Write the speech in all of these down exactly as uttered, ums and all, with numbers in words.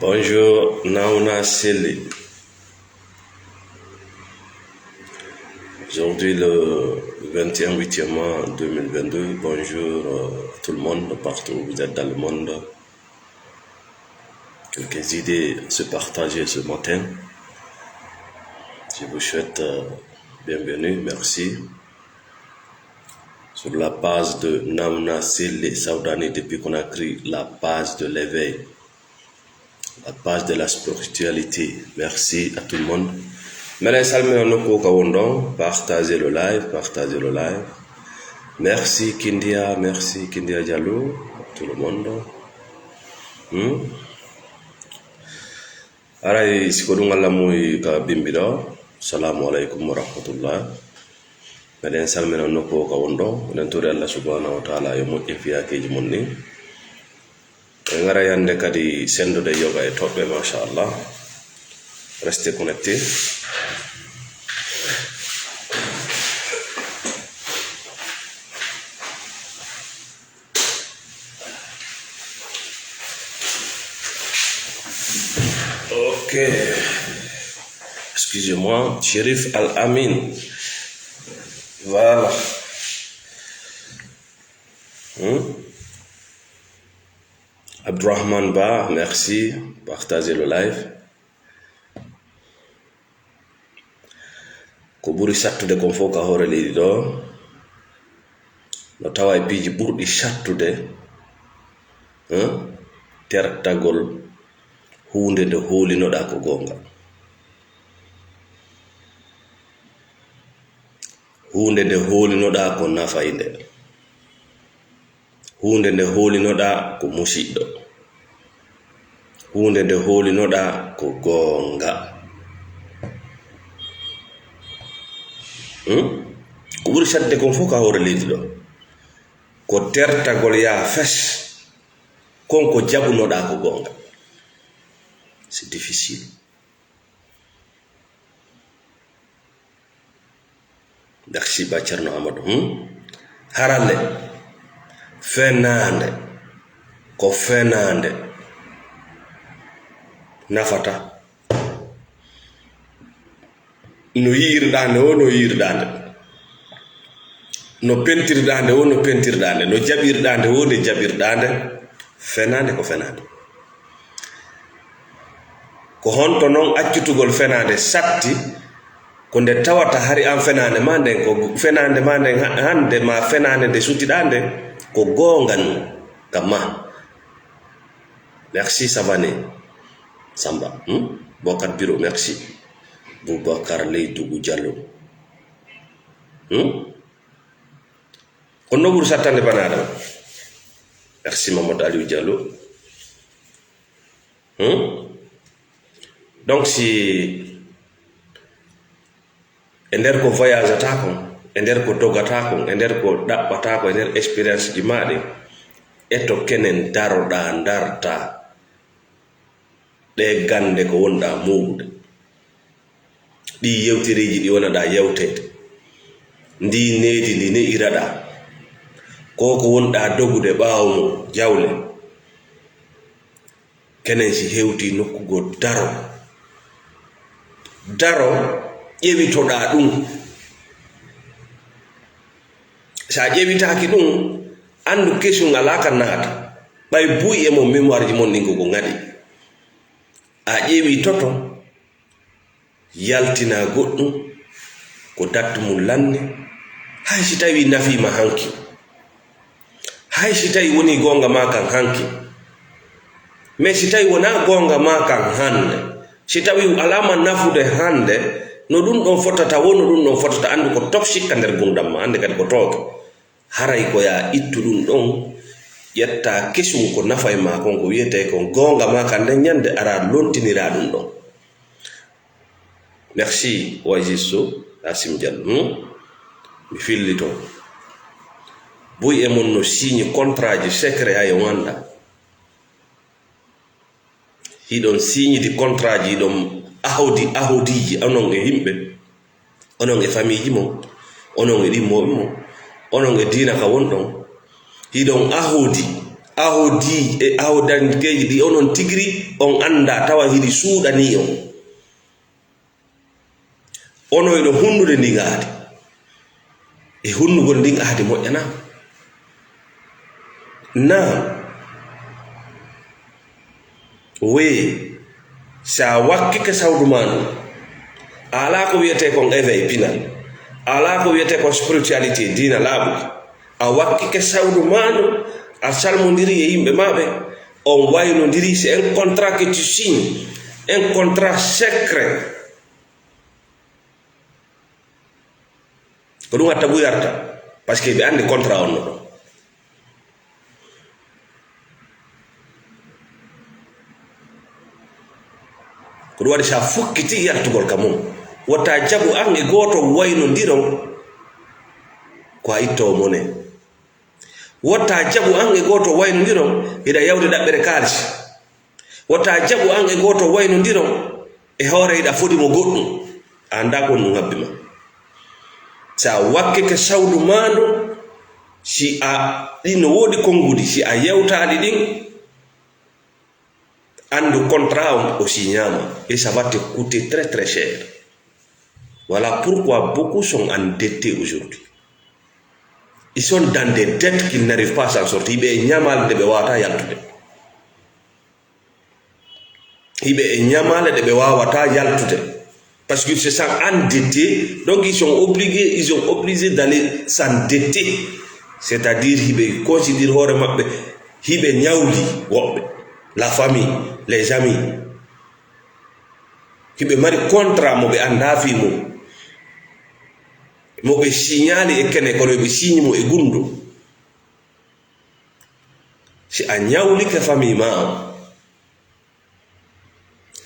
Bonjour, Nauna Sele. Aujourd'hui, le vingt et un huitième mois deux mille vingt-deux. Bonjour, euh, tout le monde, partout où vous êtes dans le monde. Quelques idées à se partager ce matin. Je vous souhaite, euh, bienvenue, merci. Sur la page de Nauna Sele Saudani depuis Conakry, la page de l'éveil, la page de la spiritualité. Merci à tout le monde. Mele salmina nokku ka wonɗon, partagez le live, partagez le live. Merci Kindia, merci Kindia Diallo, tout le monde. Hmm? Aray, siko ɗum Allah muy ka bimbi ɗo. Salamu alaikum wa rahmatullah. Meɗen salmina nokku o ka wonɗo. Meɗen tori Allah subhanahu wa ta'ala yo moƴƴin fiyakeji mon ɗin. En ngara yande kadi sendude yoga e toɓɓe, machallah. Restez connectés. Ok. Excusez-moi. Sherif Al Amin. Voilà. Hmm? Abdourahmane Ba, merci. Partagez le live. Ko ɓuri sattude kon fof ka hoore leydi ɗo, no tawa e piiji ɓurɗi sattude, hein, tertagol huunde nde hoolinoɗaa ko goonga. Huunde nde hoolinoɗaa ko nafaynde. Huunde nde hoolinoɗaa ko musiɗɗo. Huunde nde hoolinoɗaa ko goonga. Hmm? Ko ɓuri saɗde kon fof ka hoore leydi ɗo, ko tertagol yaa fes kon ko jaɓunoɗaa ko goonga. C'est difficile. Merci ba Ceerno Amadou. Hmm? Harande, fenaande, ko fenaande nafata. No yiyirɗaa nde o, no yiyirɗaa nde. No pentirɗaa nde o, no pentirɗaa nde. No jaɓirɗaa nde o, nde jaɓirɗaa nde. Fenaande ko fenaande. Ko honto non accutugol fenaande satti? Ko nde tawata hari an fenaande ma nden, ko fenaande ma nden ha-, hande ma fenaande nde sutiɗaa nde, ko goonga nun ka ma. Merci Savané Samba. Hmm? Bokar Biro, merci. Boubacar Leydougou Diallo. Hmm? On no ɓuri sattande bana Adama. Merci Mamadou Aliou Diallo. Hmm? Donc si e nder ko voyage ata kon, e nder ko dogata kon, e nder ko ɗaɓɓata kon, e nder expérience ji maɗi, e to kenen daroɗa darta ɗe gande ko wonɗa muuɗude. Ɗi yewtereeji ɗi wonanɗaa yewteede, ndi needi ndi ne'iraɗaa, ko ko wonɗaa dogude ɓaawo mum, jawle. Kenen si hewtii nokku goo daro, daro ƴewitoɗaa ɗum. Sa ƴewitaaki ɗum, anndu kesun alaa ka naata. Ɓay buy e mon mémoire ji mon ɗin ko ko ŋaɗi. A ƴeewi toto, yaltina goɗɗum ko dattu mum lanni, hay si tawi nafiima hanki, hay si tawi woni goonga ma kan hanki, mais si tawi wonaa goonga ma kan hannde, si tawi alaama nafude hannde, no ɗum ɗon fotata, wo no ɗum ɗon fotata, anndu ko toxique ka nder gurdam ma, hannde kadi ko tooke. Haray ko yaa ittu ɗum ɗon, ƴetta kesum ko nafay ma kon, ko wiyetee kon goonga ma kan nden, ñande ara lontiniraa ɗum ɗon. Merci, Oasis Sow, Asim Diallo. Hmm? Mi fillito. Buy e mon no signe contrat ji secret, hay on anndaa. Hiɗon signidi contrat ji, hiɗon ahodi, ahodiiji, onon e yimɓe, onon e famiiji mon, onon e ɗimmooɓe mon, onon e diina ka wonɗon. Hiɗon ahodi, Ahodi e ahodankeeji ɗi onon tigiri on anndaa tawa hiɗi suuɗanii on. Ono eɗo hunnude ndin ahadi. E hunnugol ndin ahadi moƴƴanaa. Naam. Wee, si a wakkike sawdu maa ndun, a alaa ko wi'etee kon éveil pinal, a alaa ko wi'etee kon spiritualité, diina laaɓuki, a wakkike sawdu maa ndun, a salmondiri e yimɓe maa ɓen, on waynondiri, c'est un contrat que tu signes, un contrat secret. Ko ɗum hatta buy arta, parce que ɓe anndi contrat on no ɗon. Ko ɗum waɗi, si a fukkiti yaltugol ka mum, wota jaɓu an e gooto waynondiron ko a ittoowo mone. Wota jaɓu an e gooto waynondiron hiɗa yawde ɗaɓɓere kaalisi. Wota jaɓu an e gooto waynondiron e hoore hiɗa fodi mo goɗɗum. A anndaa ko honɗum habbi ma. Si a wakkike sawdu maa ndun, si a, ɗin no woodi konnguɗi, si a yewtaali ɗin, anndu contrat on o signaama, et ça va te coûter très, très cher. Voilà pourquoi beaucoup sont endettés aujourd'hui. Ils sont dans des dettes qu'ils n'arrivent pas à s'en sortir. Hiɓe e ñamaale ɗe ɓe waawataa yaltude. Hiɓe e ñamaale ɗe ɓe waawataa yaltude. Parce qu'ils se sentent endettés, donc ils sont obligés, ils sont obligés d'aller s'endetter. C'est-à-dire, hiɓe considère hoore maɓɓe, hiɓe ñawli woɓɓe, la famille, les amis. Hiɓe mari contrat mo ɓe anndaa fii mum, mo ɓe signali e kene, kono ɓe signi mo e gunndo. Si a ñawlike famille maa on,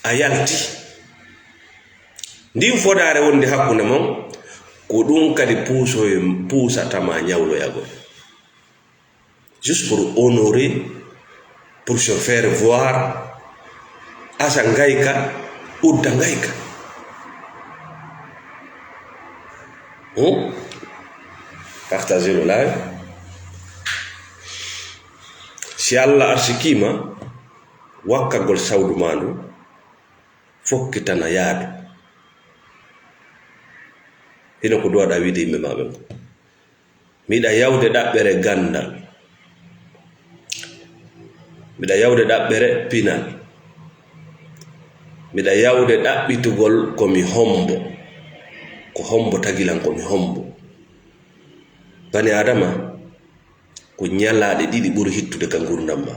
a yalti. Ndin fodaare wonde hakkunde mon, ko ɗum kadi puusoy-, puusata ma ñawloyagol. Juste pour honorer, pour se faire voir, asa ngayka, udda ngayka. Hmm? Partagez le live. Si Allah arsikiima, wakkagol sawdu maa ndu, fokkitana yaadu. Hino ko duwaɗa wiide yimɓe maa ɓen ko. Miɗa yawde ɗaɓɓere ganndal. Miɗa yawde ɗaɓɓere pinal. Miɗa yawde ɗaɓɓitugol ko mi hombo. Ko hombo tagilan ko mi hombo. Bani Aadama, ko ñalaaɗe ɗiɗi ɓuri hittude ka ngurndan ma.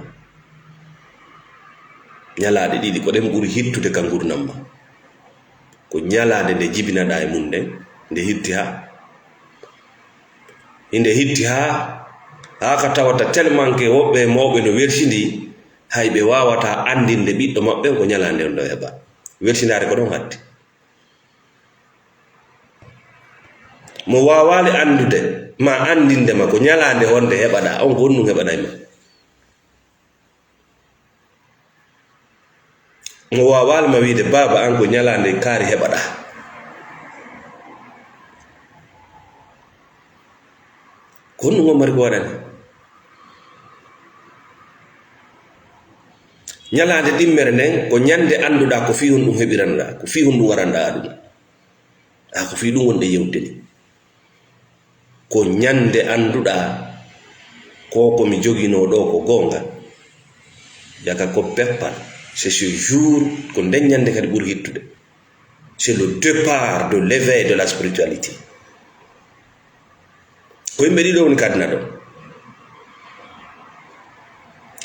Ñalaaɗe ɗiɗi, ko ɗen ɓuri hittude ka ngurndan ma. Ko ñalaande nde jibinaɗaa e mum nden, nde hitti haa, hinde hitti haa, haa ka tawata tellement que woɓɓe e mawɓe no welsindii, hay ɓe waawataa anndinde ɓiɗɗo maɓɓe ko ñalaande on ɗo heɓa. Welsindaare ko ɗon hatti. Mo waawaali anndude, ma anndinde ma ko ñalaande honde heɓaɗaa, on ko honɗum heɓanay ma. Mo waawaali ma wiide, "Baaba, an ko ñalaande kaari heɓaɗaa." Ko honɗum on mari ko waɗani? Ñalaande ɗimmere nden, ko ñande annduɗaa ko fii honɗum heɓiranɗaa, ko fii honɗum waranɗaa aduna. A ko fii ɗum wonɗen yewtude ni. Ko ñande annduɗaa ko, ko mi joginoo ɗoo ko goonga. Jaka ko peppal. C'est ce jour, ko nden ñande kadi ɓuri hittude. C'est le départ de l'éveil de la spiritualité. Ko yimɓe ɗiɗo woni ka aduna ɗo.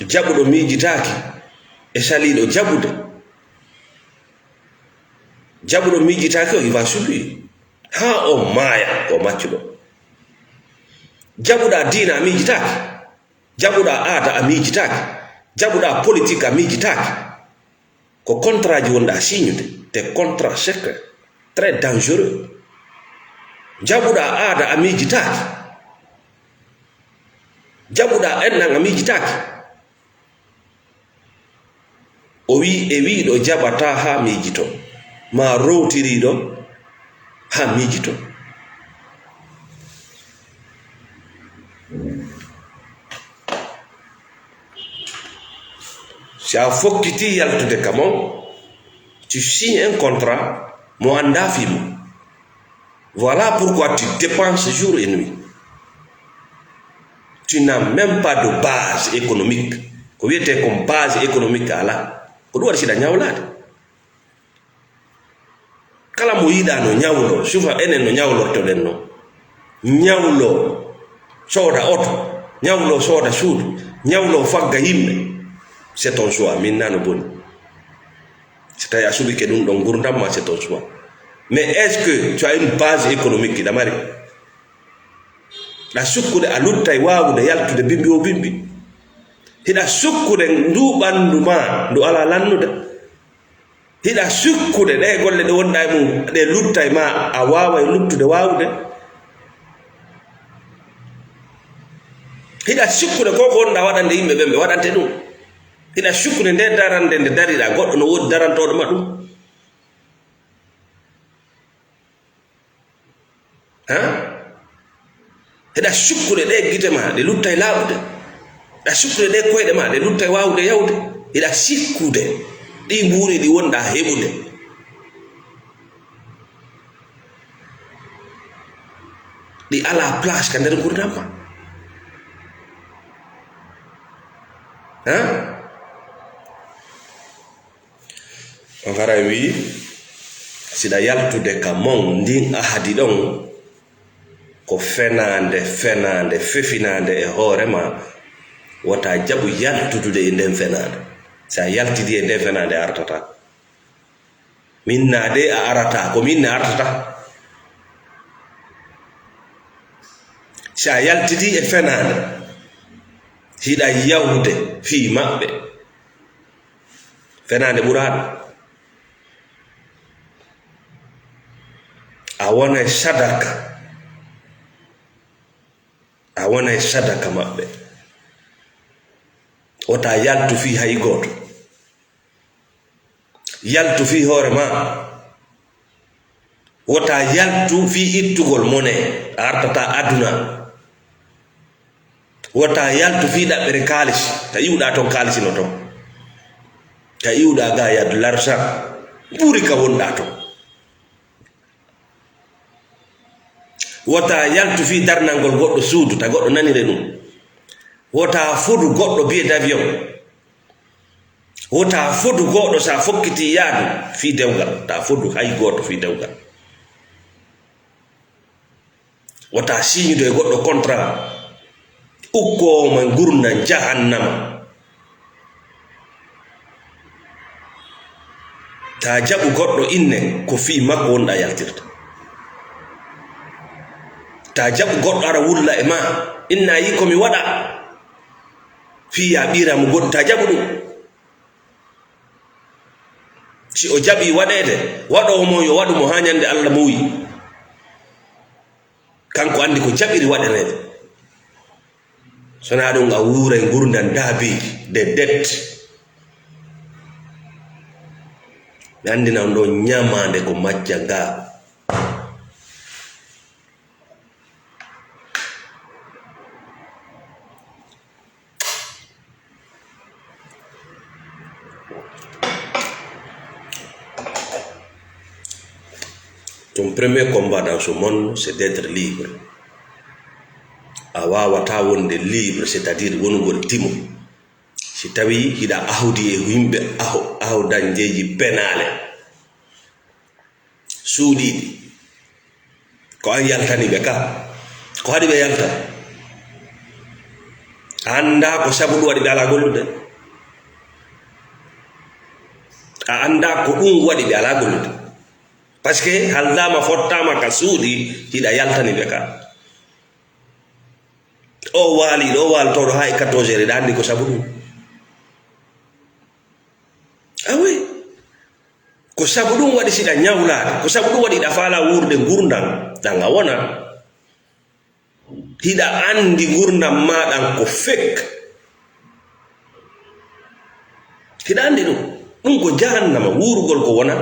Jaɓuɗo miijitaaki e saliiɗo jaɓude. Jaɓuɗo miijitaaki o, il va subir. Haa o maaya, ko maccuɗo. Jaɓuɗaa diina a miijitaaki. Jaɓuɗaa aada a miijitaaki. Jaɓuɗaa politique a miijitaaki. Ko contrat ji wonɗaa signude. Des contrats secrets. Très dangereux. Jaɓuɗaa aada a miijitaaki. Jaɓuɗaa enɗan a miijitaaki. O wi'i, e wi'iiɗo jaɓataa haa miijito, maa rowtiriiɗo haa miijito. Taa fokkiti yaltude ka mon, tu signes un contrat, mo anndaa fii mo. Voilà pourquoi tu dépenses jour et nuit. Tu n'as même pas de base économique. Ko wiyetee kon base économique a alaa. Ko ɗum waɗi si hiɗa ñawlaade. Kala mo yiɗaa no ñawloo, sufa enen no ñawlortoɗen non. Ñawloo sooda oto, ñawloo sooda suudu, ñawloo fagga yimɓe. C'est ton choix, min naa no boni. Si tawi a suɓike ɗum ɗon ngurndam ma, c'est ton choix. Mais est-ce que tu as une base économique, hiɗa mari? Hiɗa sukkude a luttay waawude yaltude bimbi o bimbi. Hiɗa sukkude ndu ɓanndu ma ndu alaa lannude. Hiɗa sukkude ɗe golle ɗe wonɗa e mum, ɗe luttay ma, a waaway luttude waawude. Hiɗa sukkude ko ko wonɗa waɗande yimɓe ɓen, ɓe waɗante ɗum. Hiɗa sukkude nde darande nde dariɗa, goɗɗo no woodi darantooɗo ma ɗum. Ha? Hiɗa sukkude ɗe gite ma, ɗe luttay laaɓude. Hiɗa sukkude ɗe koyɗe ma, ɗe luttay waawude yawde. Hiɗa sikkude ɗi buuɗi ɗi wonɗa heɓude. Ɗi alaa place ka nder ngurndan ma. Ha? On haray wi'i, siɗa yaltude ka mon ndin ahadi ɗon, ko fenaande, fenaande, fefinaande e hoore ma, wota jaɓu yaltudude e nden fenaande. Si a yaltidi e nden fenaande, a artataa. Min naa de a arataa, ko min naa artataa. Si a yaltidi e fenaande, hiɗa yahude fii maɓɓe. Fenaande ɓuraaɗo. A wonay sadaka. A wonay sadaka maɓɓe. Wota yaltu fii hay gooto. Yaltu fii hoore maa. Wota yaltu fii ittugol mone, a artataa aduna. Wota yaltu fii ɗaɓɓere kaalisi, ka iwɗaa ton kaalisi no ton. Ka iwɗaa ga, y a de l'argent, ɓuri ka wonɗaa ton. Wota yaltu fii darnangol goɗɗo suudu, ta goɗɗo nanire ɗum. Wota fodu goɗɗo billet d'avion. Wota fodu goɗɗo sa fokkiti yaadu fii dewgal, ta fodu hay gooto fii dewgal. Wota siiñude e goɗɗo contrat, ukkoowo ma ngurndan jahannama. Ta jaɓu goɗɗo inne ko fii makko wonɗa yaltirde. Ta jaɓu goɗɗo ara wulla e ma, inna yi ko mi waɗa. Fii ya ɓiira mo goɗɗo, ta jaɓu ɗum. Si o jaɓi waɗeede, waɗoowo mo yo waɗu mo haa ñande Allah muuyi. Kanko anndi ko jaɓiri waɗaneede. Sonaa ɗum a wuuray ngurndan daabeeji de det. Mi anndina on ɗo ñamaande ko majja ngaa. Ton premier combat dans ce monde, c'est d'être libre. A waawataa wonde libre, c'est-à-dire wonugol timo. Si tawi hiɗa ahodi e yimɓe aho-, ahodanjeeji penaale. Suuɗiiɗi. Ko an yaltani ɓe ka. Ko haɗi ɓe yalta. A anndaa ko sabu ɗum waɗi ɓe alaa gollude. A anndaa ko ɗum waɗi ɓe alaa gollude. Parce que haldaama fottaama ka suuɗi hiɗa yaltani ɓe ka. O waali ɗo, o waaltooɗo haa e quatorze heures, hiɗa anndi ko sabu ɗum. Ah oui. Ko sabu ɗum waɗi siɗa ñawlaade, ko sabu ɗum waɗi hiɗa faala wuurde ngurndan, ɗan a wona. Hiɗa anndi ngurndan maa ɗan ko fek. Hiɗa anndi ɗum. Ɗum ko jahannama, wuurugol ko wona.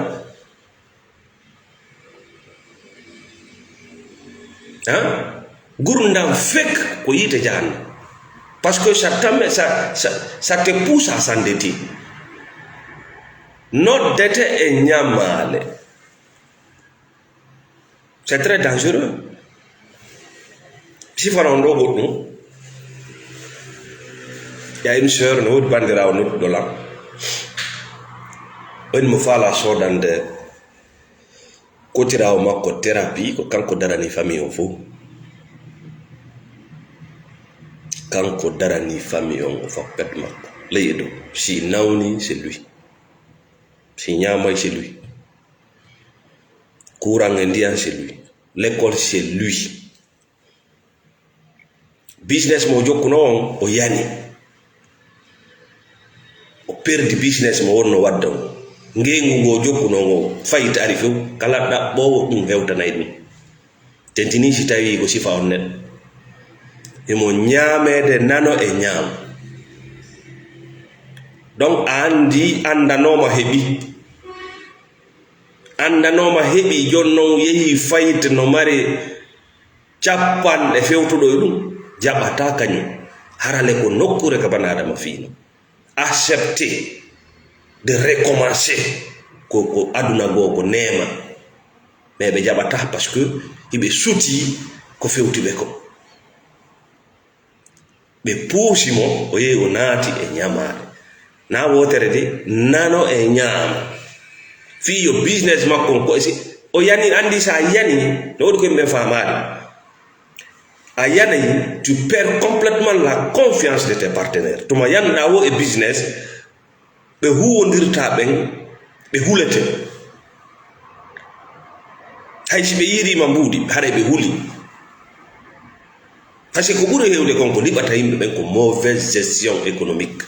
Ha? Ngurndan fek ko yiite jahannama. Parce que ça t'amène, ça, ça, ça te pousse à s'endetter. Noddete e ñamaale. C'est très dangereux. Sifana on ɗo goɗɗum. Il y a une sœur, no woodi banndiraawo nodduɗo lan. On mo faala soodande kotiraawo makko thérapie, ko kanko darani famille on fof. Kanko darani famille on o fappet makko. Ley e dow. Si nawni, c'est lui. Si ñaamay, c'est lui. Courant e ndiyan, c'est lui. L'école, c'est lui. Business mo o jokkuno on, o yani. O perdi business mo wonno wadda on. Ngeengu ngo o jokkuno ngo fayit ari few, kala ɗaɓɓoowo ɗum hewtanay ɗum. Tentini si tawi ko sifa on neɗɗo. Himo ñaameede nano e ñaam. Donc, a anndi, anndanooma heɓi. Anndanooma heɓi, jooni non yehi fayit no mari capanɗe fewtuɗo e ɗum, jaɓataa kañum. Harale ko nokkuure ka bana Adama fiino. Accepter de recommencer. Ko, ko aduna goo, ko neema. Mais ɓe jaɓataa parce que hiɓe sutii ko fewti ɓe ko. Ɓe puusi mo, o yehi o naati e ñamaale. Na wootere de, nano e ñaama. Fii yo business makko on ko si, o yani, anndi sa yani, no woodi ko yimɓe faamaade. A yanayi, tu perds complètement la confiance de tes partenaires. Tuma yanɗa wo e business, ɓe huwondirta ɓen, ɓe hulete. Hay si ɓe yiiriima mbuuɗi, haray ɓe huli. Parce que ko ɓuri heewde kon ko liɓata yimɓe ɓen ko mauvaise gestion économique.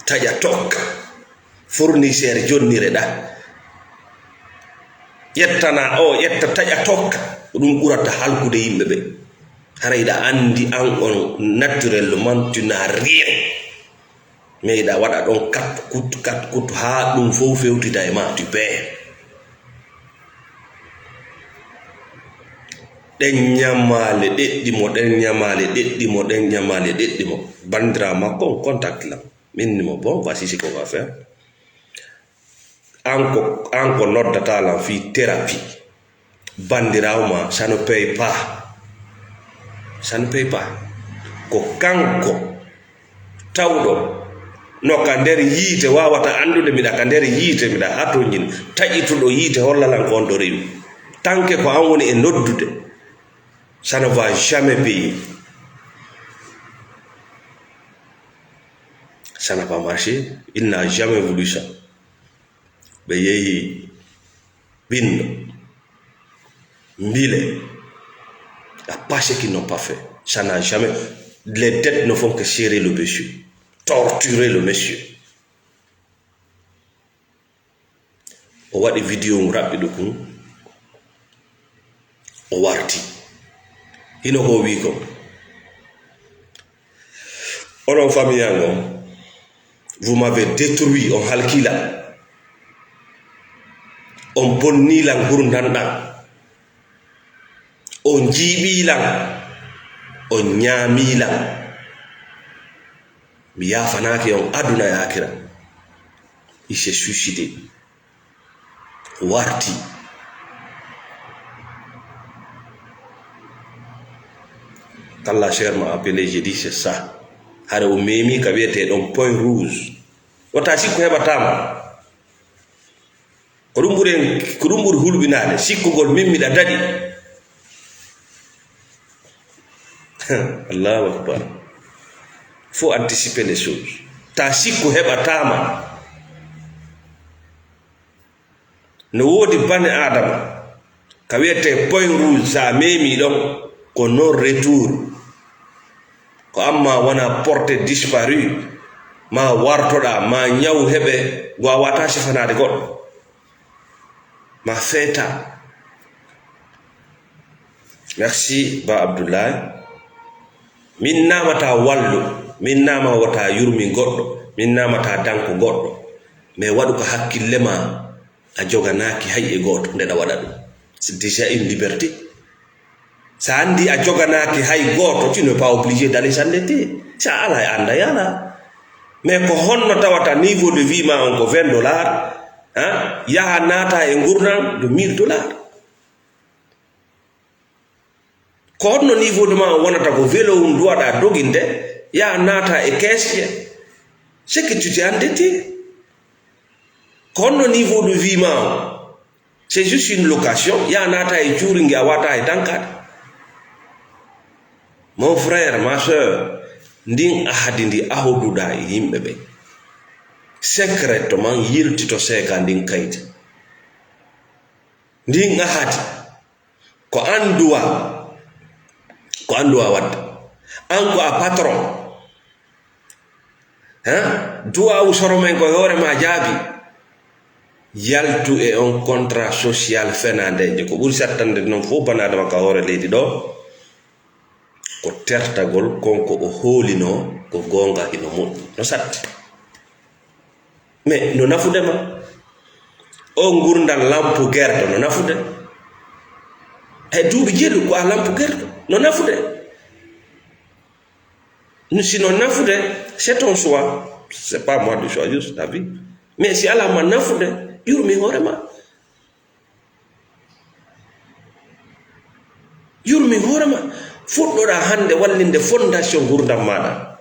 Taƴa tokka. Fournisseur jonnire ɗa. Ƴettana o, ƴetta taƴa tokka. Ko ɗum ɓurata halkude yimɓe ɓe. Haray ɗa anndi an on naturellement tu n'as rien. Mais hiɗa waɗa ɗon kat kut, kat kut, haa ɗum fof fewtida e ma, tu perds. Ɗen ñamaale ɗeɗɗi mo, ɗen ñamaale ɗeɗɗi mo, ɗen ñamaale ɗeɗɗi mo. Banndiraa makko on contact lam. Min ni mo, bon, voici ce qu'on va faire. An ko, an ko noddataa lan fii thérapie. Banndiraawo ma, ça ne paye pas. Ça ne paye pas. Ko kanko tawɗo no ka nder yiite, waawata anndude miɗa ka nder yiite, miɗa hatonjin, taƴituɗo yiite, holla lan ko on ɗo rewi. Tant que ko an woni e noddude, ça ne va jamais payer. Ça n'a pas marché. Il n'a jamais voulu ça. Ɓe yehi Bindo, Mbile, à pas ce qu'ils n'ont pas fait. Ça n'a jamais. Les dettes ne font que serrer le monsieur, torturer le monsieur. O waɗi vidéo ngu raɓɓiɗo kun, o warti. Hino ko o wi kon. Onon famille an on, vous m'avez détruit, on halki lan. On bonni lan ngurndan ɗan. On jiiɓii lan. On ñaamii lan. Mi yaafanaaki on aduna e aakira. Il s'est suicidé. Warti. Kalla cher m'a appelé, je dis c'est ça. Hare o memi ka wiyetee ɗon point rouge. Wata sikku heɓataama. Ko ɗum ɓuri en, ko ɗum ɓuri hulɓinaade. Sikkugol min miɗa daɗi. Allahu akbar. Faut anticiper les choses. Ta sikku heɓataama. No woodi bane Aadama, ka wiyetee point rouge, sa meemi ɗon, ko non retour. Ko amma wona porté disparu, ma wartoɗa, ma ñaw heɓe, ngu a wata sifanaade goɗɗo. Ma feeta. Merci, Ba Abdoulaye. Min namata wallu, min namata yurmi goɗɗo, min namata danko goɗɗo. Mais waɗu ko hakkille ma, a joganaaki hay e gooto nde ɗa waɗa ɗum. C'est déjà une liberté. Sa anndi a joganaaki hay gooto, tu n'es pas obligé d'aller s'endetter. Sa ala e annda yala. Mais ko honno tawata niveau de vie ma on ko vingt dollars, hein? Yaha naata e ngurndan de mille dollars. Ko honno niveau de ma on wonata ko vélo un duwaɗa doginde, yaha naata e keesje? Ce que tu t'es endetté. Ko honno niveau de vie ma on? C'est juste une location. Yaha naata e cuuringi a wata e tankaade. Mon frère, ma sœur, ndin ahadi ndi ahoduɗa e yimɓe ɓe. Secret to man yiltito seeka ndin kaydi. Ndin ahadi. Ko an duwa. Ko an duwa wadde. An ko a patron. Hein? Duwaawu soro men ko e hoore ma jaabi. Yaltu e on contrat social fenaandeejo. Ko ɓuri sattande noon fof banaadama ka hoore leydi ɗo, ko tertagol kon ko o hoolinoo ko goonga hino moƴƴi. No satti. Mais no nafude ma. O ngurndan lampu gerto no nafude. He duuɓi jeeɗu ko a lampu gerto. No nafude. Sino nafude, c'est ton choix. C'est pas moi de choisir ta vie. Mais si alaa ma nafude, yurmi hoore ma. Yurmi hoore ma. Fuɗɗoɗa hannde wallinde fondation ngurdam maɗa.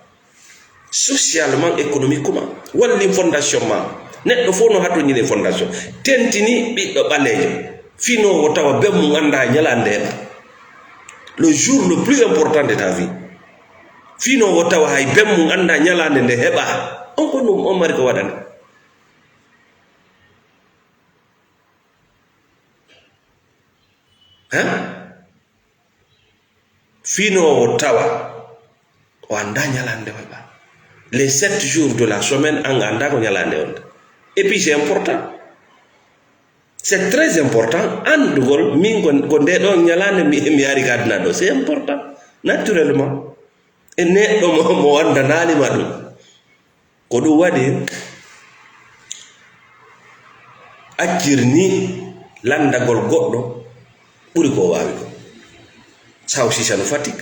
Socialement, économiquement. Wallin fondation ma. Neɗɗo fof no hatonjini e fondation. Tentini ɓiɗɗo ɓaleejo. Finoowo tawa ben mum annda ñalaande heɓa. Le jour le plus important de ta vie. Finoowo tawa hay ben mum annda ñalaande nde heɓa. On ko ɗum on mari ko waɗande. Hein? Finoowo tawa o annda ñalaande o heɓa. Les sept jours de la semaine, an a annda ko ñalaande on. Et puis c'est important. C'est très important. Anndugol min ko, ko nde ɗon ñalaande mi, mi ari ka aduna ɗo. C'est important. Naturellement. E neɗɗo mo, mo anndanaali ma ɗum. Ko ɗum waɗi accir ni lanndagol goɗɗo ɓuri ko o waawi ko. Ça aussi, ça nous fatigue.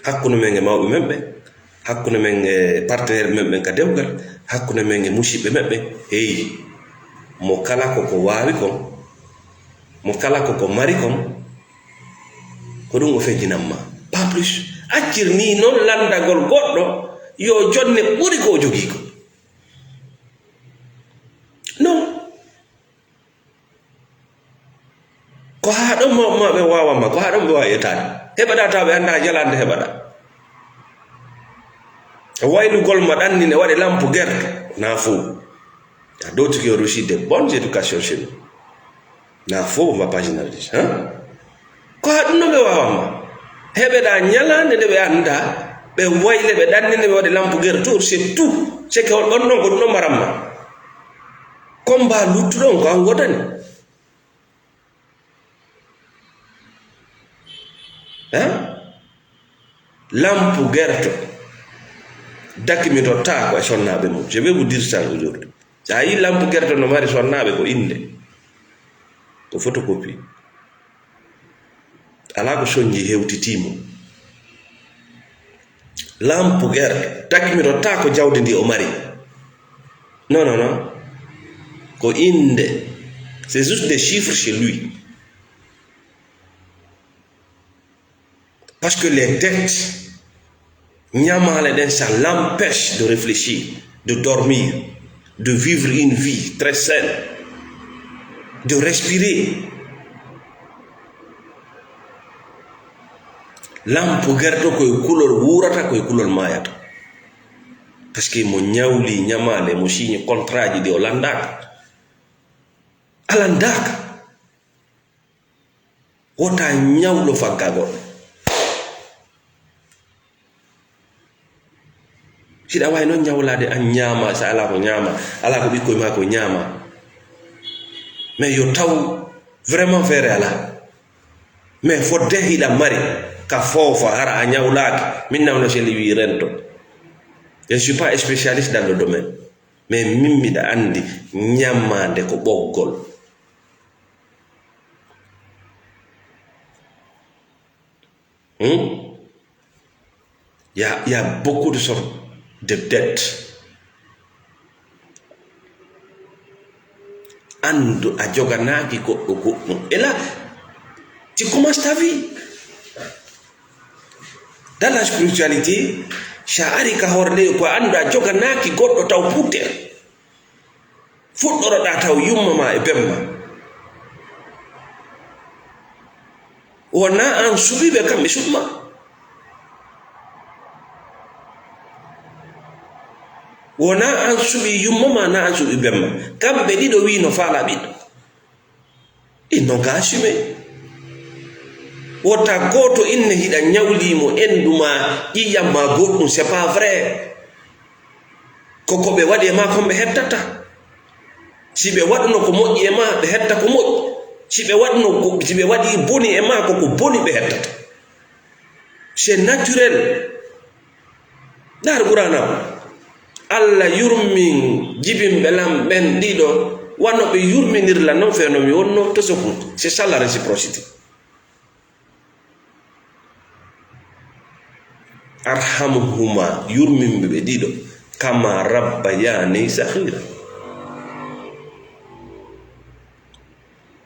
Hakkunde men e mawɓe men ɓe, hakkunde men e partenaire men ɓen ka dewgal, hakkunde men e musiɓɓe men ɓe, hey, mo kala ko ko waawi kon, mo kala ko ko mari kon, ko ɗum o fejinan ma. Pas plus. Accir ni noon lanndagol goɗɗo yo jonne ɓuri ko o jogii ko. Non. Ko haa ɗon ma, ma ɓe waawan ma, ko haa ɗon ɓe waawi etaade. Heɓaɗa taw ɓe annda ñalaande heɓaɗa. Waylugol ma ɗanni ne waɗi lampu gerte, na fow. Il y a d'autres qui ont reçu des bonnes éducations chez nous. Na fow ma page na dis, hein? Ko haa ɗum no ɓe waawan ma. Heɓeɗa ñalaande nde ɓe annda, ɓe wayle, ɓe ɗanni ne ɓe waɗi lampu gerte tour, c'est tout. C'est que on ɗon non ko ɗum ɗon maran ma. Combat luttuɗon ko an wodani. Hein? Lampu gerto. Daki mi totta ko e sonnaaɓe mum. Je vais vous dire ça aujourd'hui. A yi lampu gerto no mari sonnaaɓe ko innde. Ko photocopie. Alaa ko sonji hewtitii mo. Lampu gerto. Daki mi totta ko jawdi ndi o mari. Non, non, non. Ko innde. C'est juste des chiffres chez lui. Parce que les dettes, ñamaale ɗen, ça l'empêche de réfléchir, de dormir, de vivre une vie très saine, de respirer. Lampu gerto ko e kulol wuurata, ko e kulol maayata. Parce que mo ñawli ñamaale, mo siñi contrat ji ɗi o lanndaaka. A lanndaaka. Wota ñawlo fagga goɗɗo. Hiɗa waawi noon ñawlaade an ñaama, so alaa ko ñaama, alaa ko ɓikkoy maa ko ñaama. Mais yo taw vraiment feere alaa. Mais fodde hiɗa mari ka foofa hara a ñawlaaki. Min nawno seli wi rento. Je ne suis pas spécialiste dans le domaine. Mais min miɗa anndi ñamaande ko ɓoggol. Hmm? Il y a, il y a beaucoup de sortes. de dette. Anndu a joganaaki goɗɗo goɗɗum. Et là, tu commences ta vie. Dans la spiritualité, si a ari ka hoore leydi, ko anndu a joganaaki goɗɗo taw putter. Fuɗɗoroɗaa taw yumma ma e bemma. Wonaa an suɓi ɓe, kamɓe suɓi ma. Wonaa an suɓi yumma ma, na an suɓi bemma. Kamɓe ɗiɗo wii no faala ɓiɗɗo. Ils n'ont qu'à assumer. Wota gooto inne hiɗa ñawlii mo endu ma, ƴiiƴam ma goɗɗum, c'est pas vrai. Ko ko ɓe waɗi e ma kon ɓe hettata. Si ɓe waɗuno ko moƴƴi e ma, ɓe hetta ko moƴƴi. Si ɓe waɗuno ko, si ɓe waɗi boni e ma, ko ko boni ɓe hettata. C'est naturel. Ndaar Qur'aana o. Allah yurmin jibinɓe lan ɓen ɗiɗo, wano ɓe yurminir lan non, fee no mi wonno to sokun. C'est ça la réciprocité. Arhamhuma, yurminɓe ɓe ɗiɗo, kama rabbayani saghira.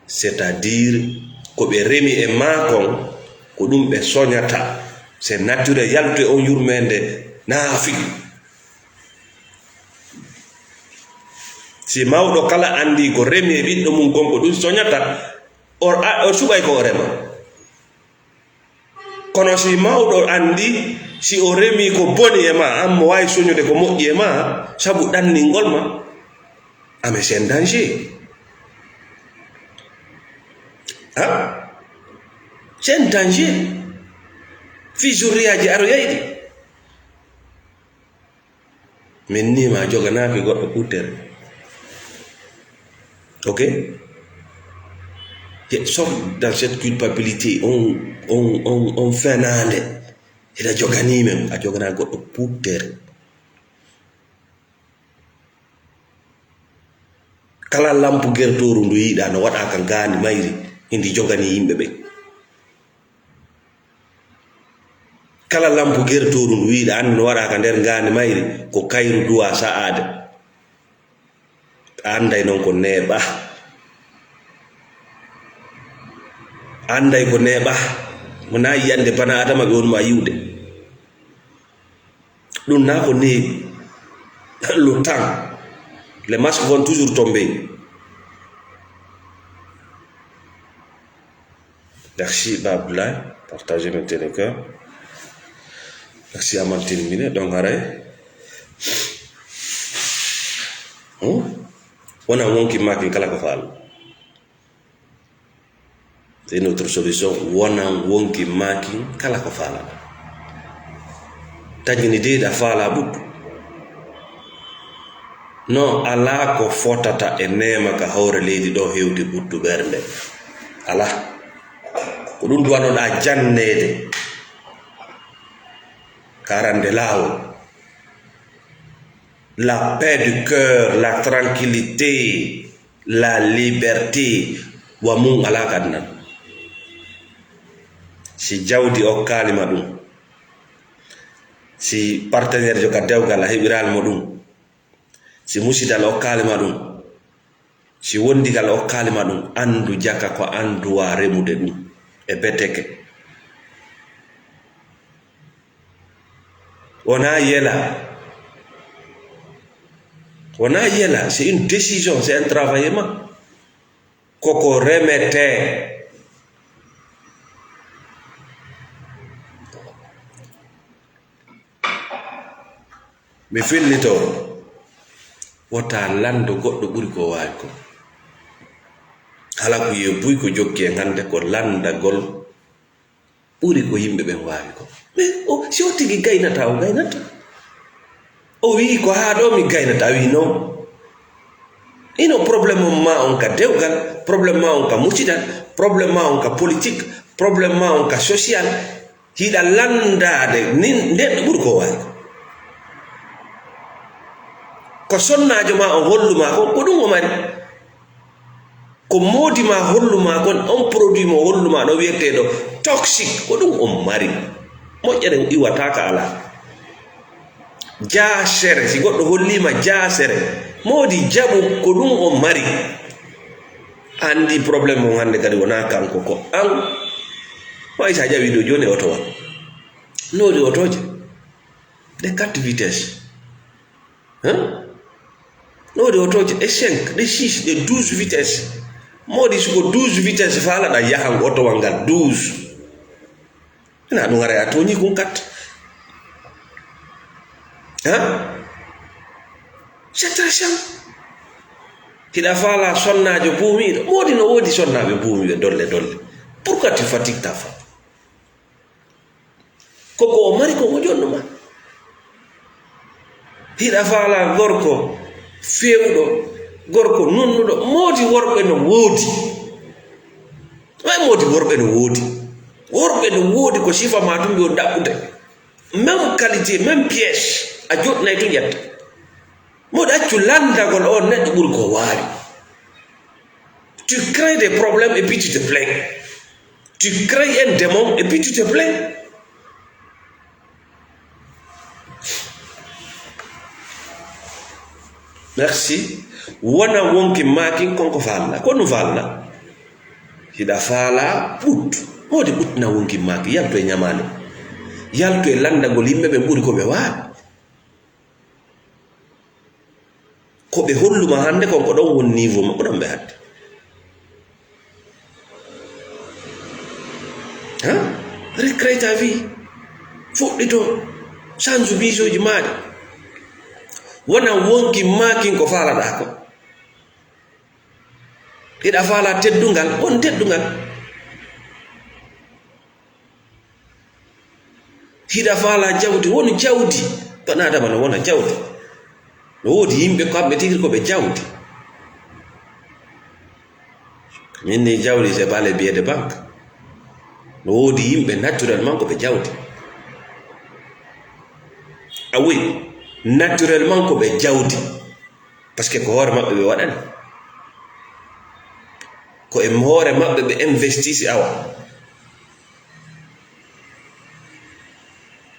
C'est-à-dire, ko ɓe remi e maa kon, ko ɗum ɓe soñata. C'est naturel, yaltu e on yurmeende naafi. Si mawɗo kala anndi ko remi e ɓiɗɗo mum kon, ko ɗum soñata, o, a, o suɓay ko o rema. Kono si mawɗo anndi, si o remi ko boni e ma, an mo waawi soñude ko moƴƴi e ma, sabu ɗanningol ma, ah, mais c'est un danger. Ah, c'est un danger. Fii zurriyaaji aroyayɗi. Min ni ma joganaaki goɗɗo kuttere. Ok? Te sof dans cette culpabilité, on, on, on, on fenaande. Ina joganii men, a joganaa goɗɗo kuttere. Kala lampu gertooru ndu yiiɗaa no waɗaa ka ngaandi mayri, hindi joganii yimɓe ɓen. Kala lampu gertooru ndu yiiɗaa, anndi no waɗaa ka nder ngaandi mayri, ko kayru duwaa sa'aade. A annday non ko neeɓaa. A annday ko neeɓaa. Mo na yiyande bana Adama ɓe woni ma yiwde. Ɗum na ko neeɓi. Le temps. Les masques vont toujours tomber. Merci, Babla. Partagez, mettez le cœur. Merci, Amantine Mine. Donc, haray. Hmm? Wona wonki makin kala ko faal. C'est notre solution. Wona wonki makin kala ko faala. Taƴini de ɗa faala ɓuttu. No alaa ko fotata e neema ka hoore leydi ɗo hewti ɓuttu ɓernde. Alaa. Ko ɗum duwanoɗaa janneede. Karande laawol. La paix du cœur, la tranquillité, la liberté, wa mum alaa ka aduna. Si jawdi okkaali ma ɗum, si partenaire jo ka dewgal a heɓiraali mo ɗum, si musidal okkaali ma ɗum, si wondigal okkaali ma ɗum, anndu jaka ko an duwaa remude ɗum e beteke. Wonaa yela. Wonaa yela, c'est une décision, c'est un travail humain. Koko remetee. Mi fillitoo, wota lanndo goɗɗo ɓuri ko waawi ko. Hala ko yiye buy ko jokki en hannde ko lanndagol ɓuri ko yimɓe ɓen waawi ko. Mais o, si o tigi gaynata, o gaynata. O wi'i ko haa ɗo mi gaynata, a wi'i non. Ino problème on ma on ka dewgal, problème ma on ka musidal, problème ma on ka politique, problème ma on ka social. Hiɗa lanndaade nin, nden ɗo ɓuri ko waawi ko. Ko sonnaajo ma on hollu ma kon, ko ɗum o mari. Ko moodi ma hollu ma kon, on produit mo hollu ma ɗo wi'eteeɗo toxique, ko ɗum o mari. Moƴƴere iwata ka alaa. Jaasere, si goɗɗo holliima jaasere, moodi jaɓu ko ɗum o mari. Anndi problème on hannde kadi wonaa kanko, ko an. Maa isa jawi ɗo jooni e oto wa. Noodi otooje. Ɗe quatre vitesse. Hein? Noodi otooje ɗe cinq, ɗe six, ɗe douze vitesse. Moodi suko douze vitesse faalaɗa yahan oto wa ngal douze. Ina ɗum ara a tooñi kun kat. Hein? C'est très simple. Hiɗa faala sonnaajo buumiiɗo. Moodi no woodi sonnaaɓe buumiiɓe dolle dolle. Pourquoi tu fatigues ta femme? Ko ko o mari ko o jonnuma. Hiɗa faala gorko feewɗo, gorko nunnuɗo. Moodi worɓe no woodi. Way moodi worɓe no woodi. Worɓe no woodi ko sifa ma tun ɓe o ɗaɓɓude. Même qualité, même pièce, a joɗnay tun ƴetta. Moodi accu landagol on neɗɗo ɓuri ko waawi. Tu crées des problèmes et puis tu te plains. Tu crées un démon et puis tu te plains. Merci. Wona wonki maakin kon ko faalna. Ko ɗum faalna. Hiɗa faala ɓut. Moodi ɓutna wonki maakin. Yaltu e ñamaale. Yaltu e landagol yimɓe ɓe ɓuri ko ɓe waawi. Ko ɓe holluma hannde kon, ko ɗon woni niveau maɓɓe, ɗon ɓe hannde. Hein? Recrée ta vie. Fuɗɗito. Change miijooji maaɗi. Wona wonki maakin ko faalaɗaa ko. Hiɗa faala teddungal, won teddungal. Hiɗa faala jawdi, won jawdi. Ɓanaa adama no wona jawdi. No woodi yimɓe kamɓe tigi ko ɓe jawdi. Min ni jawdi, c'est pas les billets de banque. No woodi yimɓe naturellement ko ɓe jawdi. A oui, naturellement ko ɓe jawdi. Parce que ko hoore maɓɓe ɓe waɗani. Ko e hoore maɓɓe ɓe investisi awa.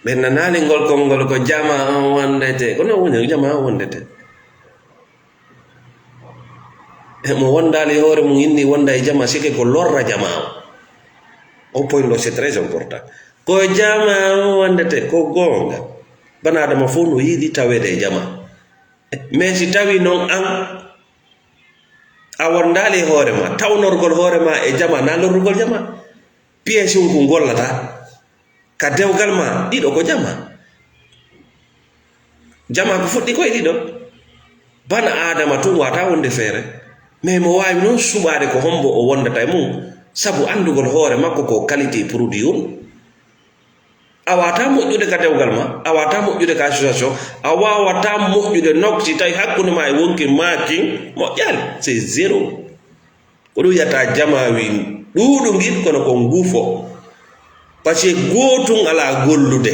Ɓe nanaali ngol konngol ko jama on wondete. Ko non woni jama on wondete. E mo wondaali hoore mum inni wonda e jama, sike ko lorra jama on. O point ɗo, c'est très important. Ko jama on wondete, ko goonga. Bana adama fof no yiɗi taweede e jama. Mais si tawi noon an a wondaali e hoore ma, tawnorgol hoore ma e jama, na lorrugol jama. Pièce on ko gollata ka dewgal ma, ɗiɗo ko jama. Jama ko fuɗɗi koye ɗiɗo. Bana adama tun wata wonde feere. Mais mo waawi noon suɓaade ko hombo o wondata e mum, sabu anndugol hoore makko ko qualité produit on. A wata moƴƴude ka dewgal ma, a wata moƴƴude ka association, a wawata moƴƴude nok si tawi hakkunde ma e wonki maakin moƴƴaali. C'est zéro. Ko ɗum wiyata jama wi ɗuuɗu ngin kono ko ngufo. Parce que gootun ala gollude.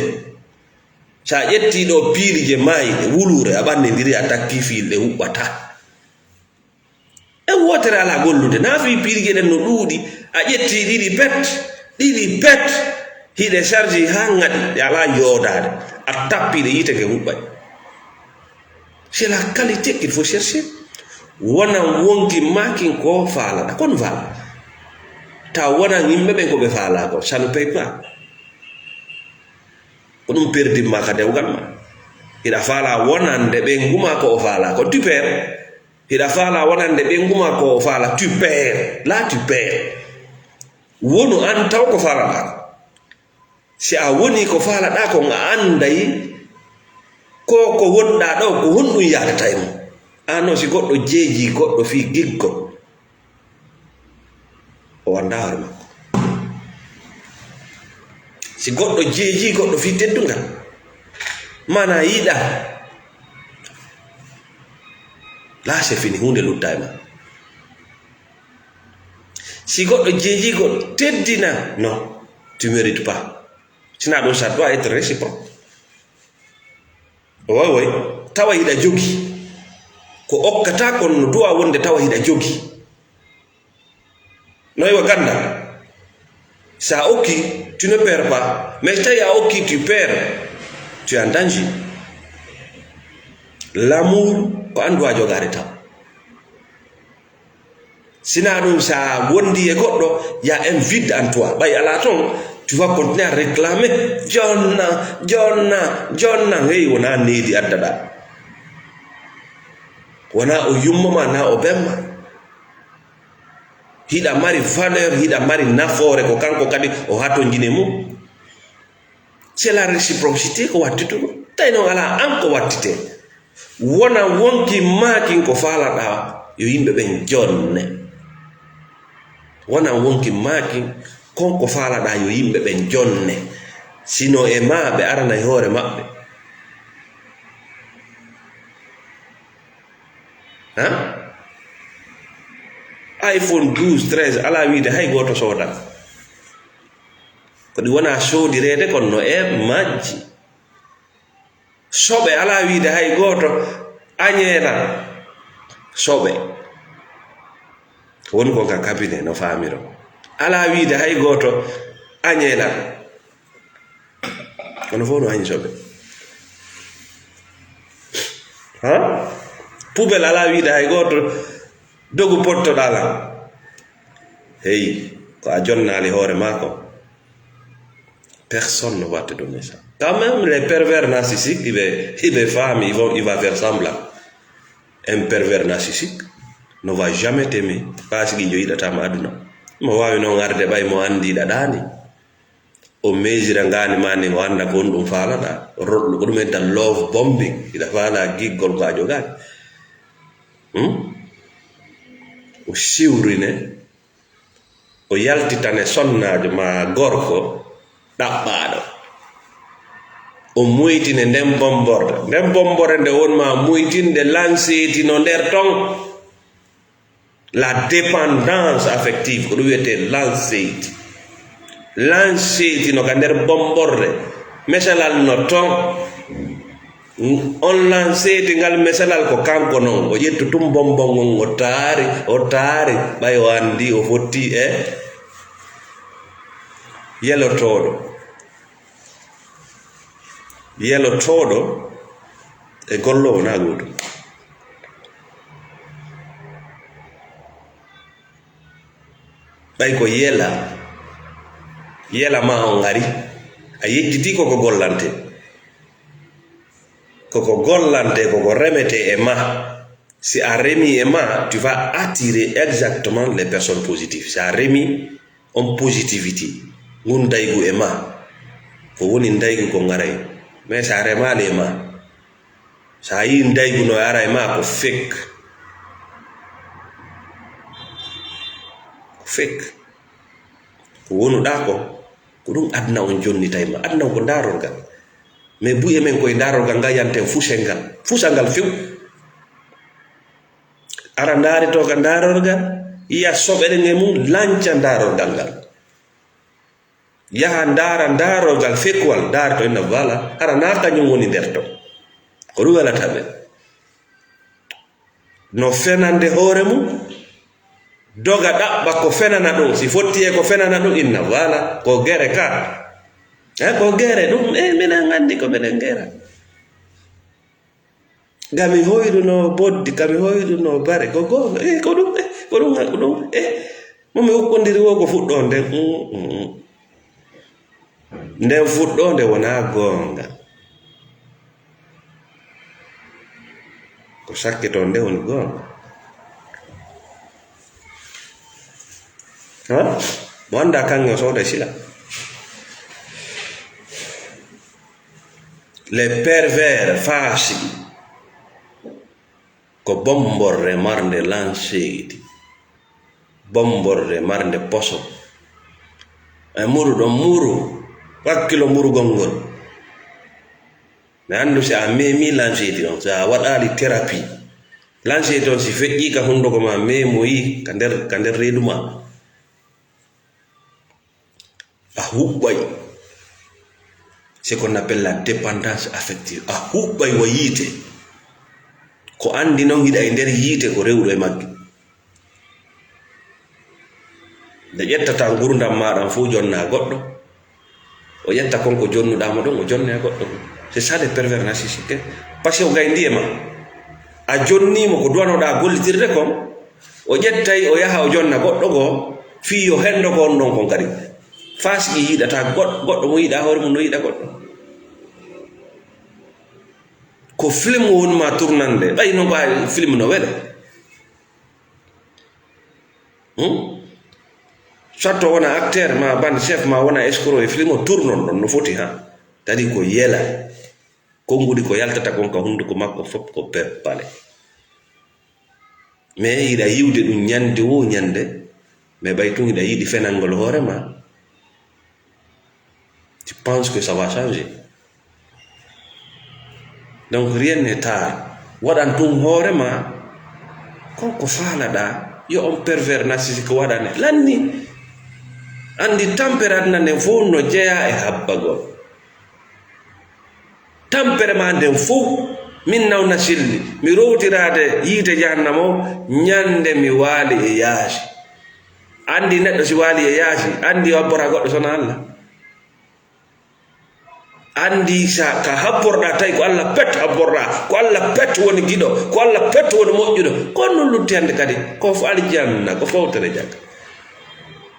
Sa ƴetti ɗo piili je maayi ɗe wuluure a ɓannindiri a takki fiil ɗe huɓɓata. E wootere alaa gollude, na fii piirge ɗen no ɗuuɗi, a ƴetti ɗiɗi pet, ɗiɗi pet, hiɗe charge haa ŋaɗi, ɗe alaa yoodaade, a tappi ɗe yiite ke huɓɓay. C'est la qualité qu'il faut chercher. Wona wonki maakin ko faalaɗa, kon faala. Taw wona yimɓe ɓen ko ɓe faalaa ko, ça ne paye pas. Ko ɗum perdimma ka dewgal ma. Hiɗa faala wonande ɓe nguma ko o faala ko, tu perds. Hiɗa faala wonande ɓe nguma ko o faala, tu perds. Là, tu perds. Wonu an taw ko faalaɗaa ko. Si a woni ko faalaɗaa ko, a anday ko, ko wonɗaa ɗo, ko honɗum yaadata e mum. An noon, si goɗɗo jeeji goɗɗo fii giggol, o wonda hoore makko. Si goɗɗo jeeji goɗɗo fii teddungal, mana yiɗa, là, c'est fini, huunde lutta e ma. Si goɗɗo jeeji goɗɗo teddina, non, tu mérites pas. Sinon ɗum, ça doit être réciproque. Way, way. Tawa hiɗa jogi. Ko okkata kon no duwa wonde tawa hiɗa jogi. No iwa ganda. Sa okki, tu ne perds pas. Mais tawi a okki, tu perds. Tu es en danger. L'amour, ko anndu a jogaade taw. Sina ɗum, so a wondi e goɗɗo, il y a un vide en toi. Ɓay alaa toon, tu vas continuer à réclamer. Jonna, jonna, jonna. Hey, wonaa needi addaɗaa. Wonaa o yumma ma, naa o bemma. Hiɗa mari valeur, hiɗa mari nafoore, ko kanko kadi o hatonjini mum. C'est la réciprocité ko wattituɗo. Tawi noon alaa an ko wattitee. Wona wonki maakin ko faalaɗaa yo yimɓe ɓen jonne. Wona wonki maakin kon ko faalaɗaa yo yimɓe ɓen jonne. Sino e maa ɓe arana e hoore maɓɓe. Ha? iPhone douze, treize, alaa wiide hay gooto sooda. Ko ɗi wona soodireede, kono no e majji. Soɓe alaa wiide hay gooto añeelan. Soɓe. Woni ko ka cabinet no faamiro. Alaa wiide hay gooto añeelan. Kono fof no añi soɓe. Ha? Poubelle alaa wiide hay gooto dogu pottoɗaa lan. Hey, ko a jonnaali hoore maa ko. Personne ne va te donner ça. Quand même, les pervers narcissiques, il va, il va, il va faire semblant. Un pervers narcissique ne va jamais t'aimer. Paasigiijo yiɗataa ma aduna. Mo waawi noon arde ɓay mo anndi ɗaɗaani. O meesira ngaani maa ndin, o annda ko honɗum faalaɗaa. Ro-, ko ɗum hedda love bombing. Hiɗa faalaa giggol ko a jogaani. Hmm? O siwrine, o yaltitane sonnaajo maa gorko ɗaɓɓaaɗo. O moytine nden bomborde. Nden bomborde nde won maa moytinde lanceeti no nder ton. La dépendance affective, ko ɗum wiyetee lanceeti. Lanceeti no ka nder bomborde, mesalal no ton. On lanceeti ngal mesalal ko kanko non. O ƴettu tun bombon ngon, o taari, o taari, ɓay o anndi o fotti e yelotooɗo. Yelotooɗo e golloowo na gootum. Ɓay ko yela, yela ma on ngari, a yejjiti koko gollante. Koko gollante, koko remete e ma. Si a remi e ma, tu vas attirer exactement les personnes positives. Si a remi on positivity, ngun ndaygu e ma, ko woni ndaygu ko ngaray. Mais si a remaali e ma, si a yii ndaygu no ara e ma, ko fake. Ko fake. Ko wonuɗaa ko, ko ɗum aduna on jonnitay ma. Aduna on ko ndaarorgal. Mais buy e men koye ndaarorgal ngal yanten fusel ngal. Fusa ngal few. Ara ndaari to ka ndaarorgal, yiya soɓere nge mum, lanca ndaarorgal ngal. Yaha ndaara ndaarorgal fekuwal, ndaari to inna voilà, hara naa kañum woni nder to. Ko ɗum welata ɓe. No fenande hoore mum, doga ɗaɓɓa ko fenana ɗum. Si fotti e ko fenana ɗum, inna voilà, ko gere ka. E ko gere ɗum, e minen anndi ko minen gera. Nga mi hoyruno boddi, ka mi hoyruno bare, ko goonga. Eh, ko ɗum, eh, ko ɗum, ko ɗum, eh. Mo mi hukkondiri wo ko fuɗɗoonde. Mm, mm, mm. Nden fuɗɗoonde wonaa goonga. Ko sakkitoonde woni goonga. Ha? Mo annda kaŋŋe o sooda sila. Les pervers faasiqi. Ko bommborre marnde lanceedi, bommborre marnde poso. E muru ɗon muru, wakkilo murugol ngol. Mi anndu si a memi lanceedi on, si a waɗaali therapie. Lanceedi on si feƴƴii ka hunduko ma, memoyi ka nder, ka nder reedu ma. A huɓɓay. C'est qu'on appelle la dépendance affective. A huɓɓay wa yiite. Ko anndi non hiɗa e nder yiite ko rewɗo e magge. Nde ƴettata ngurdam maaɗa fof jonna goɗɗo. O ƴetta kon ko jonnuɗaa mo ɗon, o jonne goɗɗo. C'est ça les pervers narcissiques. Parce que o gayndi e ma. A jonnii mo ko duwanoɗaa gollitirde kon, o ƴettay, o yaha, o jonna goɗɗo goo, fii yo henndo ko on ɗon kon kadi. Faasiki yiɗataa goɗ-, goɗɗo mo yiɗaa hoore mum no yiɗa goɗɗo. Ko film woni ma tournande, ɓay non ko a film no wele. Hmm? Soit o wona acteur ma, bande chef ma wona escroc e film o tournon ɗon no foti ha. Kadi ko yela. Konnguɗi ko yaltata kon ka hunnduko makko fof ko peppale. Mais hiɗa yiwde ɗum ñande woo ñande, mais ɓay tun hiɗa yiɗi fenangol hoore ma. Tu penses que ça va changer? Donc, rien n'est tard. Waɗan tun hoore ma, ko ko faalaɗaa, yo on pervers narcissique waɗane. Lanni, anndi tampere aduna nden fof no jeyaa e habbagol. Tampere ma nden fof, min nawna silli, mi rowtiraade yiite jahannama o, ñande mi waali e yaasi. Anndi neɗɗo si waali e yaasi, anndi o habboraa goɗɗo sona Allah. Anndi sa ka habborɗaa tawi ko Allah pet habborɗaa, ko Allah pet woni giɗo, ko Allah pet woni moƴƴuɗo. Ko non lutti hannde kadi, ko fo aljanna, ko fowtere jagga.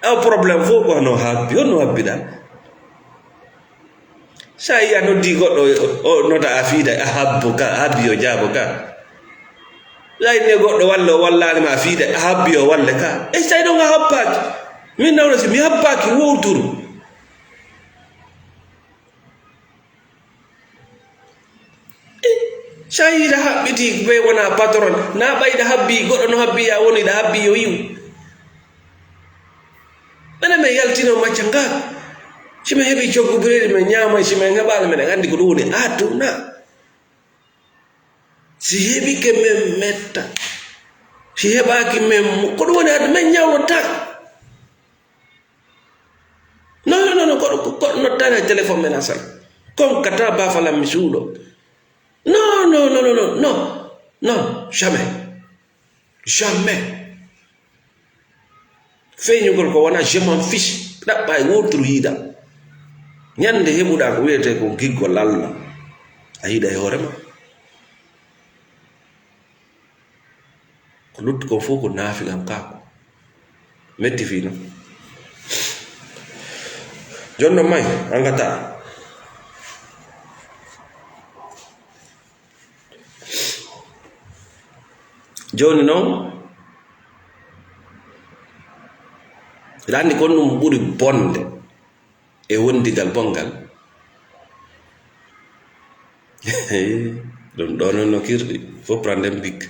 E o problème fof ko hono habbi, honno habbiɗaa? Sa yi a noddi goɗɗo, o nota a fiida, a habbo ka, a habbi yo jaabo ka. Sa yi ne goɗɗo walla o wallaali ma a fiida, a habbi yo walle ka. E sa yi ɗon a habbaaki. Min nawna si mi habbaaki wowturu. Sa yi hiɗa haɓɓiti ɓe wona patron, na ɓay hiɗa habbi, goɗɗo no habbi, ya woni hiɗa habbi yo yiw. Menen men yaltino macca nga. Si men heɓi coggu biredi men ñaamay, si men heɓaali meɗen anndi ko ɗum woni aduna. Si heɓike men metta. Si heɓaaki men mu-, ko ɗum woni aduna men ñawnotaa. Non, non, non, non, ko, ko, ko noddani e téléphone men asal. Kon kata bafalam mi suuɗo. Non, non, non, non, non, non, non, jamais. Jamais. Feeñugol ko wona je m'en fiche. Ɗaɓɓa e wowturu yiida. Ñande heɓuɗa ko wiyete ko giggol Allah. A yiɗa e hoore ma. Ko lutti kon fof ko naafiqankaaku. Metti fii non. Jooni non may, angata. Jooni non, hiɗa anndi kon ɗum ɓuri bonde. E wondigal bonngal. Ɗum ɗoo noon no kirɗi. Faut prendre un bic.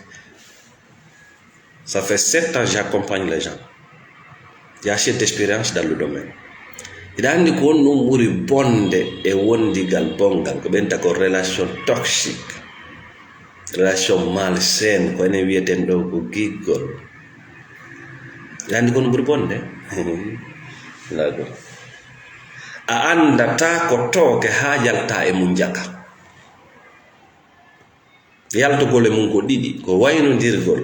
Ça fait sept ans j'accompagne les gens. J'ai assez d'expérience dans le domaine. Hiɗa anndi ko honɗum ɓuri bonde e wondigal bonngal? Ko ɓen ta ko relation toxique. Relation malsaine, ko enen wiyeten ɗo ko giggol. Hiɗa anndi ko honɗum ɓuri bonde? Alaa ɗum. A anndataa ko tooke haa yaltaa e mum njaka. Yaltugol e mum ko ɗiɗi, ko waynondirgol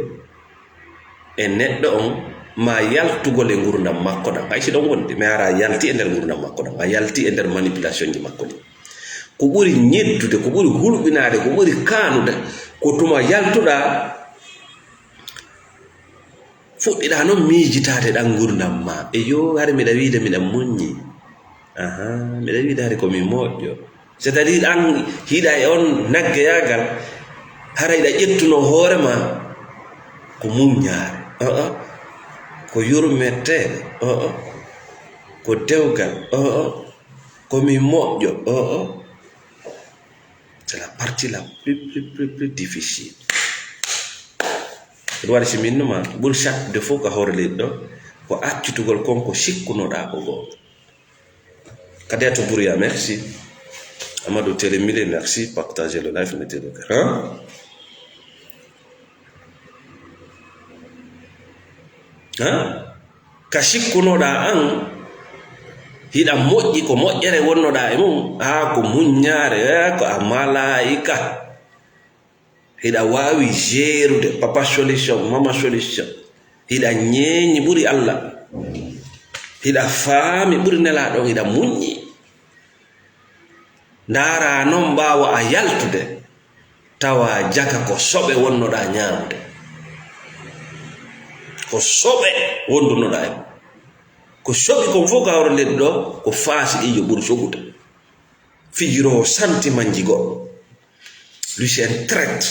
e neɗɗo on, maa yaltugol e ngurndan makko ɗan. Hay si ɗon wondi, mi ara a yalti e nder ngurndan makko ɗan, a yalti e nder manipulation ji makko ɗin. Ko ɓuri ñeddude, ko ɓuri hulɓinaade, ko ɓuri kaanude, ko tuma yaltuɗaa, fuɗɗiɗaa non miijitaade ɗan ngurndan maa. E yo, hari miɗa wiide miɗa muññi. Aha, miɗa wiide hari ko mi moƴƴo. C'est-à-dire an hiɗa e on naggeyaagal, hara hiɗa ƴettuno hoore ma ko muññaare. Oo. Ko yurmeteeɗo. Oo. Ko dewgal. Oo. Ko mi moƴƴo. Oo. C'est la partie la plus, plus, plus, plus difficile. Ɗum waɗi si min numa ɓuri sattude fof ka hoore leydi ɗo, ko accitugol kon ko sikkunoɗaa ko goo. Kadiatou Bouria, merci. Amadou Télé Milé, merci. Partagez le live, mettez le cœur. Hein? Hein? Ka sikkunoɗaa an, hiɗa moƴƴi ko moƴƴere wonnoɗaa e mum, haa ko muññaare, eh, ko a malaa'ika. Hiɗa waawi jeerude, papa solution, mama solution. Hiɗa ñeeñi ɓuri Alla. Hiɗa faami ɓuri Nelaaɗo on, hiɗa muññi. Ndaaraa non ɓaawo a yaltude. tawa jaka ko soɓe wonnoɗaa ñaamude. Ko soɓe wondunoɗaa e mum. Ko soɓi kon fof ka woro leydi ɗo, ko faasi e yo ɓuri soɓude. Fijiroowo santimanji goɗɗo. Lui, c'est un traître.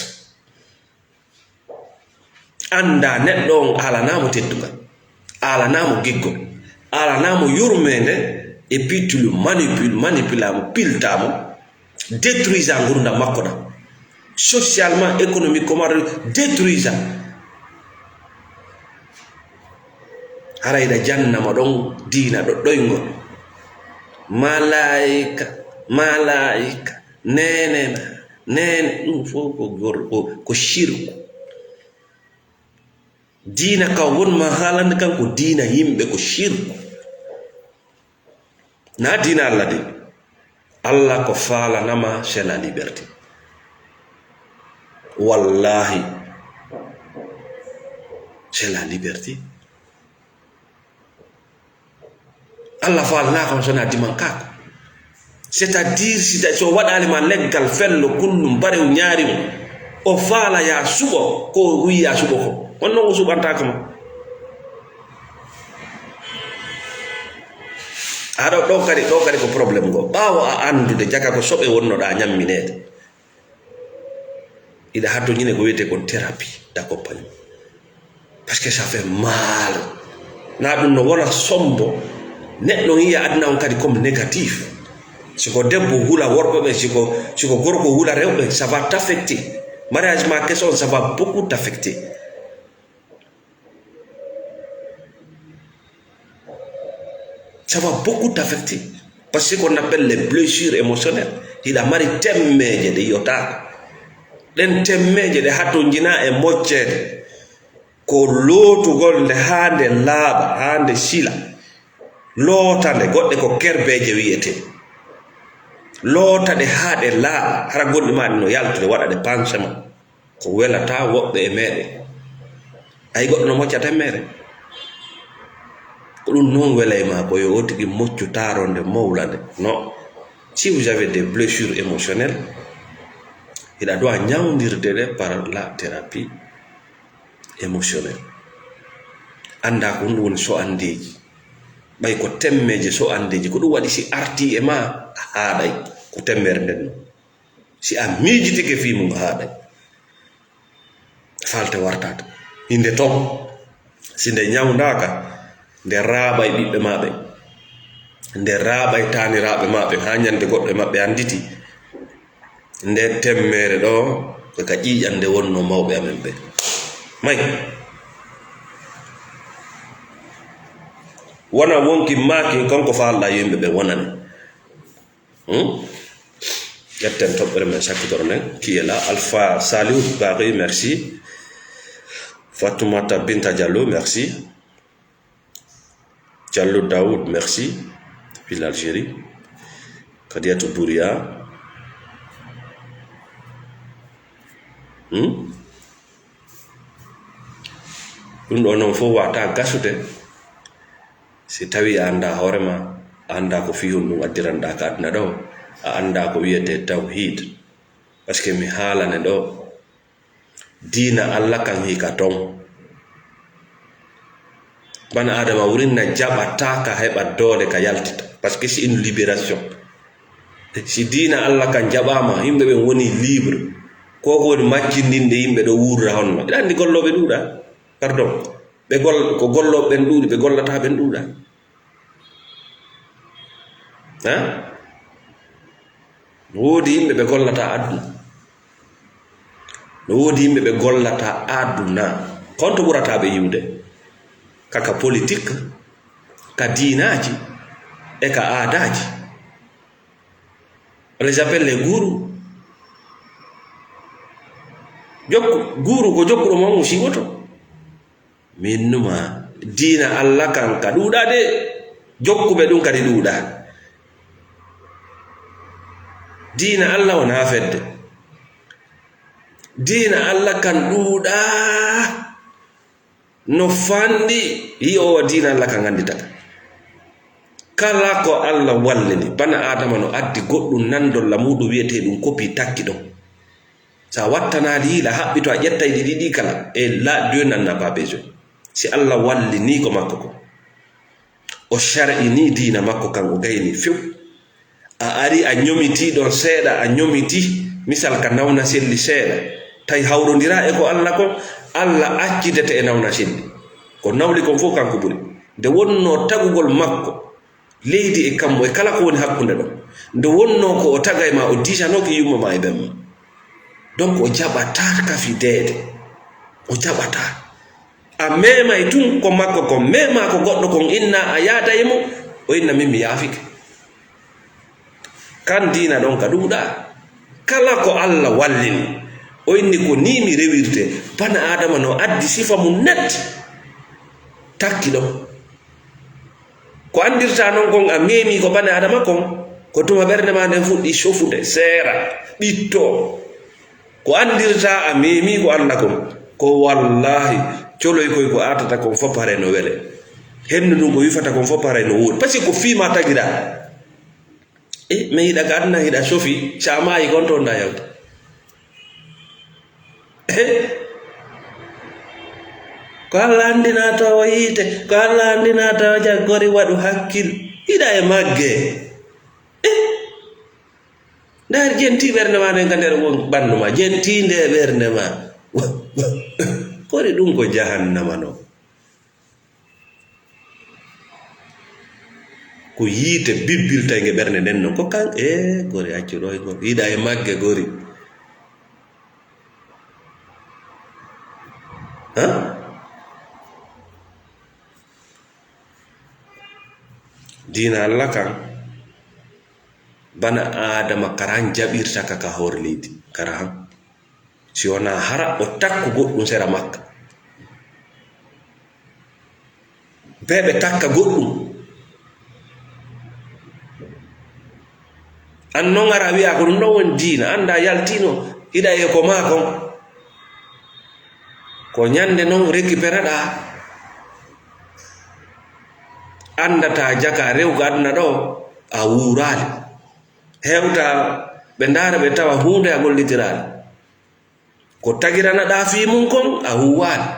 Anndaa neɗɗo on aalanaamo teddungal, aalanaamo giggol, aalanaamo yurmeende, et puis tu le manipules, manipulaamo, piltaamo, détruisa ngurdam makko ɗam. Socialement, économiquement, détruisa. Hara iɗa jannama ɗon diina ɗo ɗoyngol. Malaayika, malaayika, neene na, neene, ɗum fof ko gor-, ko, ko shirku. Diina ka won ma haalande kan ko diina yimɓe, ko shirku. Na diina Allah de. Allah ko faalanama, c'est la liberté. Wallahi, c'est la liberté. Allah faalanaaka on sona dimankaako. C'est-à-dire, si ta-, so waɗaali ma leggal fello kullum barew ñaari mo, o faala ya suɓo ko wi'i ya suɓo ko. On non o suɓantaako ma. Aɗa ɗo kadi, ɗo kadi ko problème go. Ɓaawo a anndude jaka ko soɓe wonnoɗaa ñammineede. Iɗa hatto ñine ko wiyetee kon thérapie d'accompagnement. Parce que ça fait mal. Na ɗum no wona sombo. Neɗɗo yiya aduna on kadi comme négatif. Si ko debbo hula worɓe ɓe, si ko, si ko gorko hula rewɓe, ça va t'affecter. Mariage ma keso on, ça va beaucoup t'affecter. Ça va beaucoup t'affecter. Parce que qu'on appelle les blessures émotionnelles. Hiɗa mari temmeeje ɗe yotaako. Ɗen temmeeje ɗe hatonjinaa e mocceede. Ko lootugol nde haa nde laaɓa, haa nde sila. Loota nde, goɗɗe ko kerbeeje wiyetee. Loota ɗe haa ɗe laaɓa, hara gonɗi ma ɗi no yaltude, waɗa ɗe pansement. Ko welata woɓɓe e meeɗen. Ay goɗɗo no mocca temmeere. Ko ɗum non welay ma ko yo o tigi moccu taaronde mawlande. Non. Si vous avez des blessures émotionnelles, il a droit ñawndirde ɗe par la thérapie émotionnelle. Annda ko ɗum woni so andeeji. Ɓay ko temmeeje so andeeji. Ko ɗum waɗi si arti e ma a haaɗay. Ko temmeere nden non. Si a miijitike fii mum, haaɗay. Falte wartaade. Hinde ton, si nde ñawndaaka, nde raaɓay ɓiɓɓe maa ɓen. Nde raaɓay taaniraaɓe maa ɓen, haa ñande goɗɗo e maɓɓe annditi. Nde temmeere ɗo, ko ka ƴiiƴan nde wonnoo mawɓe amen ɓen. May. Wona wonki maaki, kanko faalɗaa yo yimɓe ɓen wonane. Hmm? Ƴetten toɓɓere men sakkitoro nden. Qui est là? Alpha Saliou Barry, merci. Fatoumata Binta Diallo, merci. Diallo Daoud, merci. Depuis l'Algérie. Kadiatou Bouria. Hmm? Ɗum ɗo noon fof wata gasude. Si tawi a annda hoore ma, a annda ko fii honɗum addiranɗaa ka aduna ɗo, a annda ko wiyetee tawhiid. Parce que mi haalane ɗo, diina Alla kan hika ton. Bana Adama wurin na jaɓata ka heɓa doole ka yaltita. Parce que c'est une libération. Si diina Alla kan jaɓaama, yimɓe ɓen woni libre. Ko ko woni maccindinde yimɓe ɗo wuurra honno. Hiɗa anndi gollooɓe ɗuuɗa. Pardon. Ɓe gol-, ko gollooɓe ɓen ɗuuɗi, ɓe gollataa ɓen ɗuuɗa. Ha? No woodi yimɓe ɓe gollataa aduna. No woodi yimɓe ɓe gollataa aduna. Konto ɓurataa ɓe yiwde? Ka, ka politique, ka diinaaji, e ka aadaaji. On les appelle les gourous. Jokku, guru ko jokkuɗo mawnu siiwoto. Min numa diina Alla kan ka ɗuuɗa de, jokkuɓe ɗum kadi ɗuuɗa. Diina Alla wonaa fedde. Diina Alla kan ɗuuɗa. No fanɗi, yi'oowo diina Alla kan annditata. Kala ko Alla wallini, bana Aadama no addi goɗɗum nanndol la muuɗum wiyetee ɗum kopi takki ɗon. So a wattanaali yiila, haɓɓito, a ƴettay ɗi ɗiɗi kala. Et là, Dieu n'en a pas besoin. Si Allah wallini ko makko ko. O shar'ini diina makko kan, o gayni few. A ari a ñomiti ɗon seeɗa, a ñomiti, misal ka nawna selli seeɗa. Tawi hawrondira e ko Allah kon, Allah accidete e nawna selli. Ko nawli kon fof kanko ɓuri. Nde wonnoo tagugol makko, leydi e kammu e kala ko woni hakkunde ɗon. Nde wonnoo ko o tagay ma, o diisanooki yumma ma e ben ma. Donc o jaɓataa kafideede. O jaɓataa. A memay tun ko makko kon, mema ko goɗɗo kon inna a yaada e mum, o inna min mi yaafike. Kan diina ɗon ka ɗuuɗa. Kala ko Allah wallini, o inni ko ni mi rewirte. Bana Adama no addi sifa mum net. Takki ɗon. Ko anndirta non kon a meemi ko bane Adama kon, ko tuma ɓernde ma nden fuɗɗi sofude, seera, ɓitto. Ko anndirta a meemi ko Allah kon, ko wallahi, coloy koy ko aatata kon fof haray no wele. Hendu ndun ko wifata kon fof haray no woodi. Parce que ko fii ma tagira. E, mi yiɗa ka aduna, hiɗa sofi, sa maayi kon to nda yawta. Ko Allah anndina tawa yiite, ko Allah anndina tawa jaggori waɗu hakkil. Hiɗa e magge. Eh, ndaar jenti ɓernde ma nden ka nder won ɓanndu ma, jenti nde ɓernde ma. Kori ɗum ko jahannama non. Ko yiite bibbiltayge ɓernde nden non. Ko kan, e gori accu ɗo e gori. Yiɗa e magge gori. Ha? Diina Allah kan, bana Adama karan jaɓirta ka, ka hoore leydi. Karan. Si wonaa hara o takku goɗɗum sera makka. Bee ɓe takka goɗɗum. An non ara wi'a ko ɗum ɗon woni diina, annda yaltino, hiɗa e ko maa kon. Ko ñande non récupéraɗa. Anndata jaka rewga aduna ɗo, a wuuraali. Hewta ɓe ndaara ɓe tawa huunde a gollitiraali. Ko tagiranaɗaa fii mum kon, a huuwaali.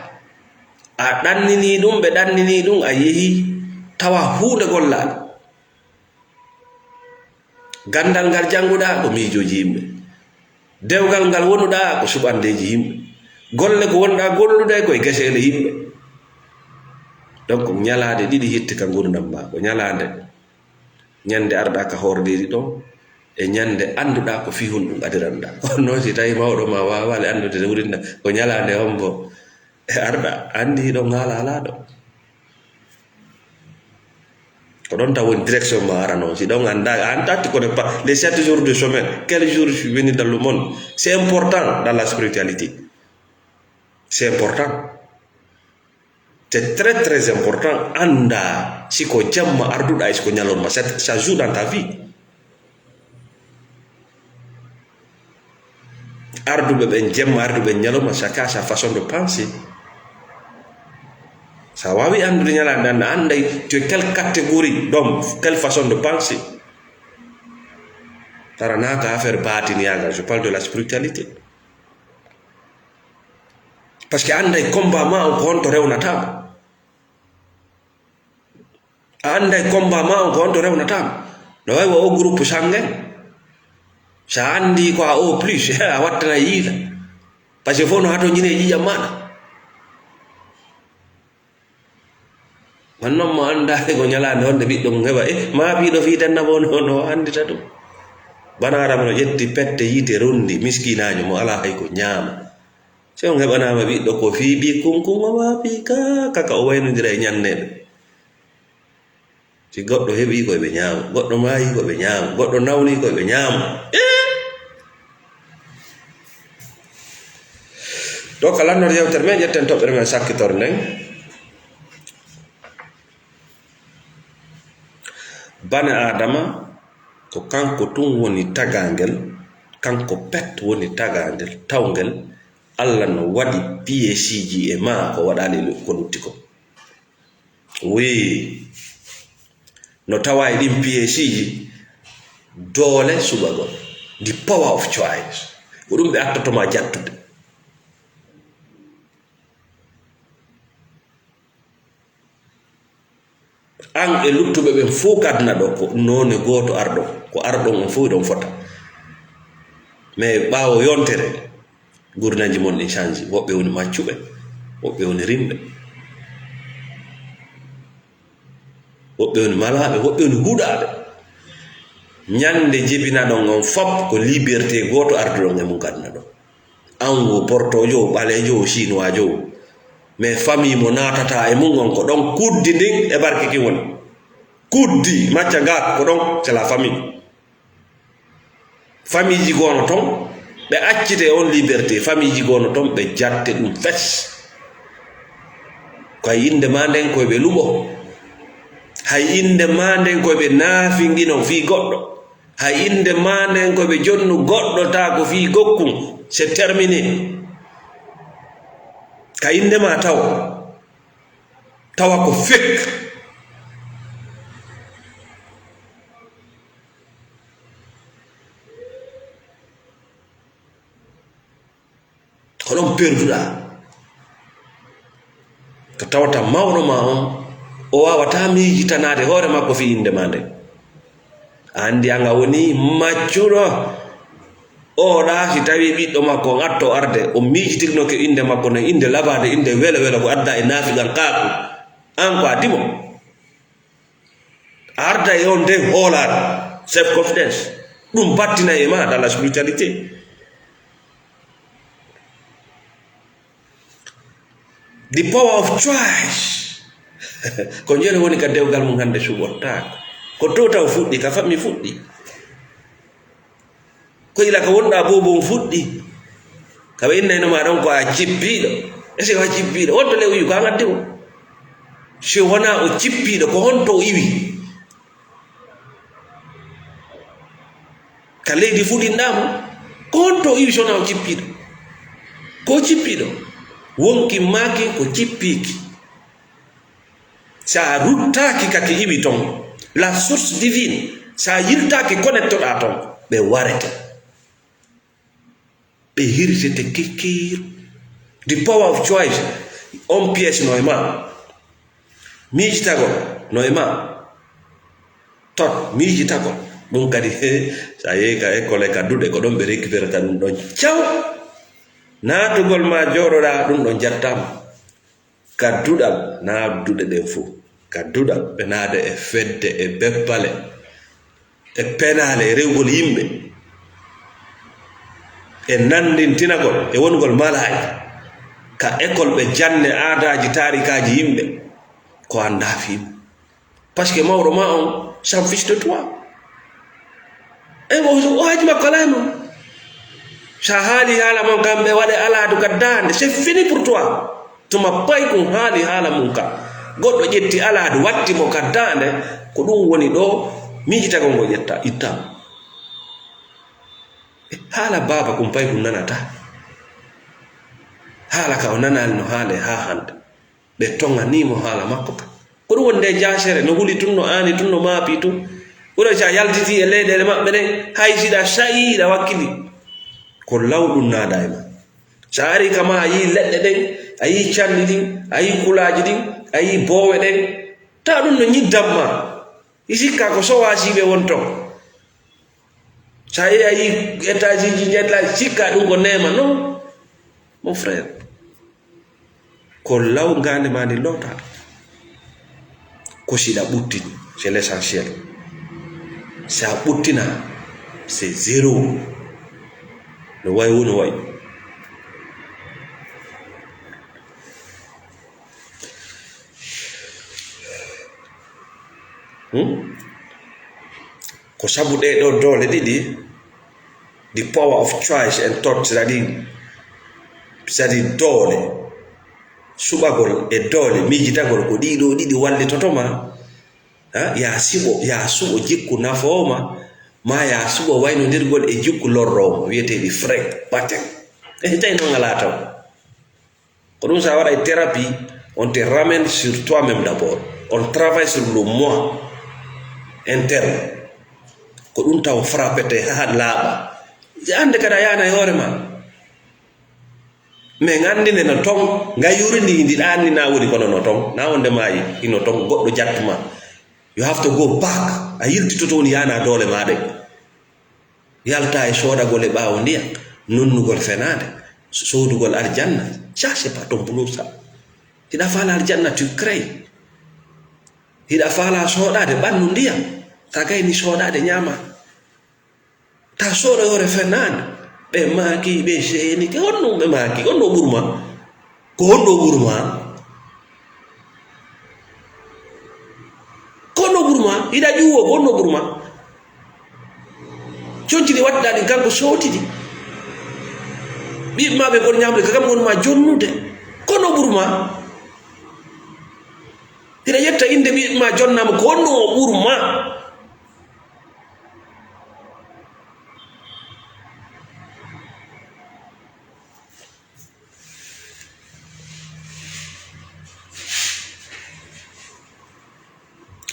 A ɗannini ɗum, ɓe ɗannini ɗum, a yehi tawa huunde gollaali. Ganndal ngal jannguɗaa ko miijooji yimɓe. Dewgal ngal wonuɗaa ko suɓandeeji yimɓe. Golle ko wonɗaa gollude ko e geseele yimɓe. Donc, ñalaande ɗiɗi hitti ka nguurndam maa, ko ñalaande Ñande arɗa ka hoore leydi ɗon, e ñande annduɗa ko fii honɗum adiranɗa. Kono noon, si tawi mawɗo ma waawaali anndude, wurinna ko ñalaande hombo e arɗa, anndi hiɗon haala alaa ɗo. Ko ɗon taw woni direction ma ara noon. Si ɗon annda, a anndi ko ne pa-, les sept jours de semaine, quel jour je suis venu dans le monde? C'est important dans la spiritualité. C'est important. C'est très, très important. Annda si ko jamma arduɗa, est-ce que ñalorma, ça, ça joue dans ta vie. Arduɓe ɓen jamma, arduɓe ɓen ñalorma, chacun a sa façon de penser. Sa waawi anndude ñalaande, an a annday tu es quelle catégorie d'homme, quelle façon de penser. Tara naata affaire baatiniyaagal, je parle de la spiritualité. Parce que a annday combat ma on ko honto rewnataa mo. A annday combat ma on ko honto rewnataa mo. No wayi wa o groupe sangen. Sa anndi ko a o plus, a wattana yiila. Parce que fof no hato ñine ƴiƴam maɗa. Wan noon mo anndaani ko ñalaande wonde ɓiɗɗo mum heɓa, eh, ma piiɗo fii tenna bo no, no anndita ɗum. Bana Adama no ƴetti pette yiite rondi miskinaajo mo alaa hay ko ñaama. Si on heɓanaama ɓiɗɗo ko fii ɓikkun kun o ma fii ka, kaka o waynondira e ñanneeɓe. Si goɗɗo heɓii ko ɓe ñaama, goɗɗo maayii ko ɓe ñaama, goɗɗo nawnii ko ɓe ñaama. Eh! Ɗo ka lanndor yewtere men, ƴetten toɓɓere men sakkitore nden. Bane Aadama, ko kanko tun woni tagaangel, kanko pet woni tagaangel, tawngel, Alla no waɗi piyeesiiji e maa ko waɗaali e ko lutti kon. Wii, no tawa e ɗin piyeesiiji doole suɓagol, the power of choice. Ko ɗum ɓe attoto ma jattude. An e luttuɓe ɓen fof ka aduna ɗo, ko noone gooto arɗon, ko arɗon on fof ɗon fota. Mais ɓaawo yontere, gurdanji mon ɗin change, woɓɓe woni maccuɓe, woɓɓe woni rimɓe, woɓɓe woni malaaɓe, woɓɓe woni huɗaaɓe. Ñande jibinaɗon on fop, ko liberté gooto arduɗon e mum ka aduna ɗo. An wo portojo, ɓalejo, chinoijo. Mais famille mo naatata e mum on ko ɗon kuddi ndin e barke kin woni. Kuddi, macca nga ko ɗon, c'est la famille. Famille ji goono ton, ɓe accite on liberté. Famille ji goono ton, ɓe jatte ɗum fes. Ko hay innde ma nden koy ɓe luɓo. Hay innde ma nden koy ɓe naafingino fii goɗɗo. Hay innde ma nden ko ɓe jonnu goɗɗo taa ko fii gokkun, c'est terminé. Ka innde ma taw, tawa ko fek. Ko ɗon perduɗaa. Ko tawata mawɗo ma on, o waawataa miijitanaade hoore makko fii innde ma nden. A anndi an a woni maccuɗo. O ɗa si tawii ɓiɗɗo makko on atto arde, o miijitinoke innde makko nden, innde labaade, innde welo welo ko adda e naafiqankaaku. An ko a dimo. Arda e on nden hoolaare, self confidence. Ɗum battina e ma dans la spiritualité. The power of choice. Ko njere woni ka dewgal mum hannde suɓottaako. Ko to taw fuɗɗi, ka fammi fuɗɗi. Ko ila ka wonɗa boobo on fuɗɗi. Ka ɓe innayno ma ɗon ko a cippiiɗo. Est-ce que a cippiiɗo? Wonto lewyu ko a ngaddi mo. Si wonaa o cippiiɗo, ko honto o iwi? Ka leydi fuɗinɗaa mo. Ko honto o iwi si wonaa o cippiiɗo? Ko o cippiiɗo. Wonki maaki ko cippiiki. Sa ruttaaki ka ki iwi ton, la source divine, sa yiltaaki connectoɗaa ton, ɓe warete. Ɓe hiritete kikkir. The power of choice, on pièce no e ma. Miijitagol no e ma. Tot, miijitagol. Ɗum kadi, sa yehi ka école, ka duɗe, ko ɗon ɓe récupérata ɗum ɗon. Caw! Naatugol ma jooɗoɗaa, ɗum ɗon jattaama. Ka duɗal, naa duɗe ɗen fof. Ka duɗal, ɓe naada e fedde, e beppale, e penaale, e rewgol yimɓe, e nanndintinagol, e wonugol malaay. Ka école, ɓe janne aadaaji, taarikaaji yimɓe, ko anndaa fii mum. Parce que mawɗo ma on s'en fiche de toi. E o, o haaju makko alaa e mum. Sa haali haala mon kam, ɓe waɗe alaadu ka daande, c'est fini pour toi. Tuma paykun haali haala mum ka, goɗɗo ƴetti alaadu watti mo ka daande, ko ɗum woni ɗo miijitagol ngo ƴetta, itta. Haala baaba kun paykun nanata. Haala ka o nanaali no haale haa hannde. Ɓe toŋanii mo haala makko ka. Ko ɗum woni nde jaasere, no huli tun, no aani tun, no maapi tun. Ɓura si a yaltitii e leyɗeele maɓɓe ɗen, hay si ɗa sa'i, ɗa wakkili. Ko law ɗum naada e ma. Sa ari kama, a yii leɗɗe ɗen, a yii canɗi ɗin, a yii kulaaji ɗin, a yii boowe ɗen. Tawa ɗum no ñiddan ma. I sikka ko sowasiiɓe won ton. Sa yehi a yii étage ji, ñalla sikka ɗum ko neema. Non, mon frère. Ko law ngaande ma ndi loota. Ko si ɗa ɓuttini, c'est l'essentiel. Sa ɓuttina, c'est zéro. No wayi wo no wayi. Hmm? Ko sabu ɗee ɗoo doole ɗiɗi, the power of choice and thought, c'est-à-dire, c'est-à-dire doole, suɓagol e doole, miijitagol ko ɗii ɗoo ɗiɗi wallitoto ma, ha, ya siɓo, ya suɓo jikku nafoowo ma, ma ya suɓo waynondirgol e jikku lorroowo ma, wiyeteeɗi frein, patin. E tawi noon alaa taw. Ko ɗum, so a waɗay thérapie, on te ramène sur toi-même d'abord. On travaille sur le moi interne. Ko ɗum taw frappete haa laaɓa. Hannde kadi a yaana e hoore ma. Min anndi nde no ton, ngayuuri ndi, ndi ɗaanni na woni kono no ton. Na wonde maayi, ino ton, goɗɗo jattu ma. You have to go back. A yiltitoto woni yaana doole ma ɗe. Yalta e soodagol e ɓaawo ndiyan, nunnugol fenaande, soodugol aljanna. Ça, c'est pas ton boulot, ça. Hiɗa faala aljanna, tu crées. Hiɗa faala sooɗaade ɓannu ndiyan, ka gayni sooɗaade ñaama. Ta sooɗa yoore fenaande. Ɓe maaki, ɓe seenike. Honno ɓe maaki? Honno ɓurma? Ko honno ɓurma? Ko honno ɓurma? Hiɗa ƴuwo, ko honno ɓurma? Conci ɗi waɗɗa ɗin, kanko sooti ɗi. Ɓiɓɓe ma ɓe kon ñaamde, ka kam woni ma jonnude. Ko honno ɓurma? Hiɗa yetta innde ɓiɓɓe ma jonnaama, ko honno o ɓurma?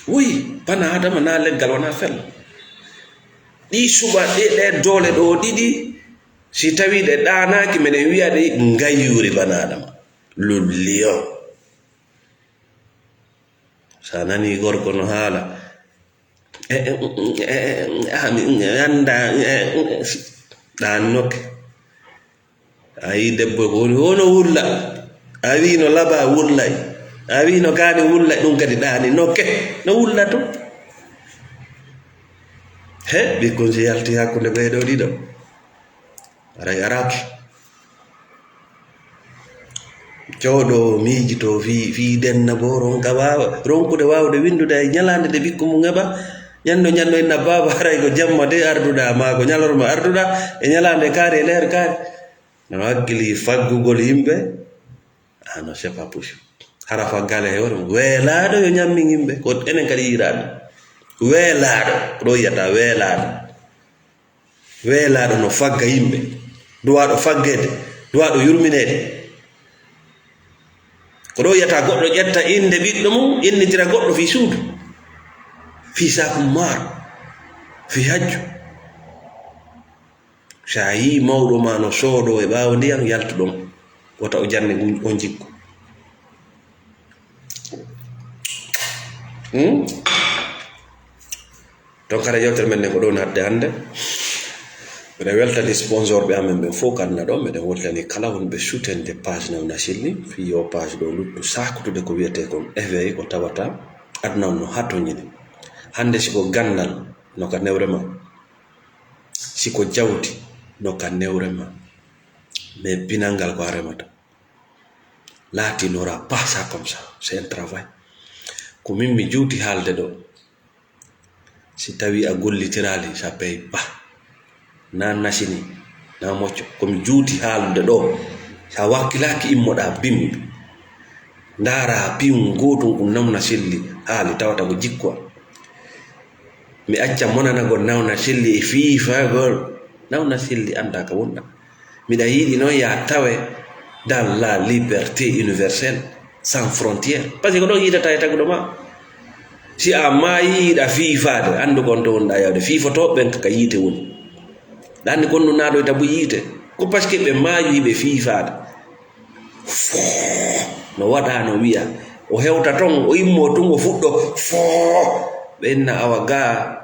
Wuy, bana Adama na leggal wona fel. Ɗi suɓa ɗe, ɗe doole ɗo ɗiɗi, si tawi ɗe ɗaanaaki, meɗen wi'a ɗe ngayyuure bana Adama. Le lion. Sa nani gorko no haala, eh, eh, eh, eh, ah, mi, mi annda, eh, eh, ɗan nokke. A yi debbo ko woni, wono wulla. A wi no laba wullay. A wi no kaani wullay, ɗum kadi ɗaani nokke. No wulla to. He, ɓikkon si yalti hakkunde ɓee ɗoo ɗiɗo. Aray araaki. Cewɗo miijitoo fii, fii denna boo ronka waawa, ronkude waawde winndude e ñalaande nde ɓikku mum heɓa. Ñannde, ñannde inna baaba, haray ko jamma de arduɗaa, maa ko ñalorma arduɗaa, e ñalaande kaari, e leer kaari. No hakkili faggugol yimɓe. Ah non, c'est pas possible. Hara faggaale he hoore mum. Weelaaɗo yo ñammin yimɓe. Ko enen kadi yiɗaaɗo. Weelaaɗo. Ko ɗo yiyata weelaaɗo. Weelaaɗo no fagga yimɓe, duwaaɗo faggeede, duwaaɗo yurmineede. Ko ɗo yiyata goɗɗo ƴetta innde ɓiɗɗo mum, innitira goɗɗo fii suudu, fii saaku maaro, fii hajju. So a yii mawɗo ma no soodoo e ɓaawo ndiyan, yaltu ɗon, wota o janne ngun, on jikku. Hmm? Donc, hara yewtere men nden ko ɗo naatde hannde. Miɗen weltani sponsor ɓe amen ɓen fof ko aduna ɗo. Miɗen weltani kala wonɓe suutende page Nawna Selli. Fii yo page ɗo luttu saakutude ko wiyetee kon éveil, ko tawata aduna on no haa toñini. Hannde si ko ganndal, no ka newre ma. Si ko jawdi, no ka newre ma. Mais pinal ngal ko a remata. Là, tu n'auras pas ça comme ça. C'est un travail. Ko min mi juuti haalde ɗo. Si tawi a gollitiraali, ça paye pas. Na nasini, na mocco. Ko mi juuti haalde ɗo. Sa wakkilaaki, immoɗaa bimbi. Ndaara piyun gootun kun Nawna Selli haali, tawata ko jikku am. Mi acca monanagol Nawna Selli e fiifagol. Nawna Selli anndaa ka wonɗaa. Miɗa yiɗi noon yaa tawe dans la liberté universelle, sans frontière. Parce que ko ɗon yiitata e taguɗo ma. Si a maayii, hiɗa fiifaade, anndu ko on to wonɗaa yahde. Fiifotooɓe ɓen ka yiite woni. Ɗa anndi kon no naaɗoyta bu yiite. Ko parce que ɓe maayii ɓe fiifaade. Foo! No waɗa, no wiya. O hewta ton, o immoo tun, o fuɗɗo. Foo! Ɓe inna awa gaa.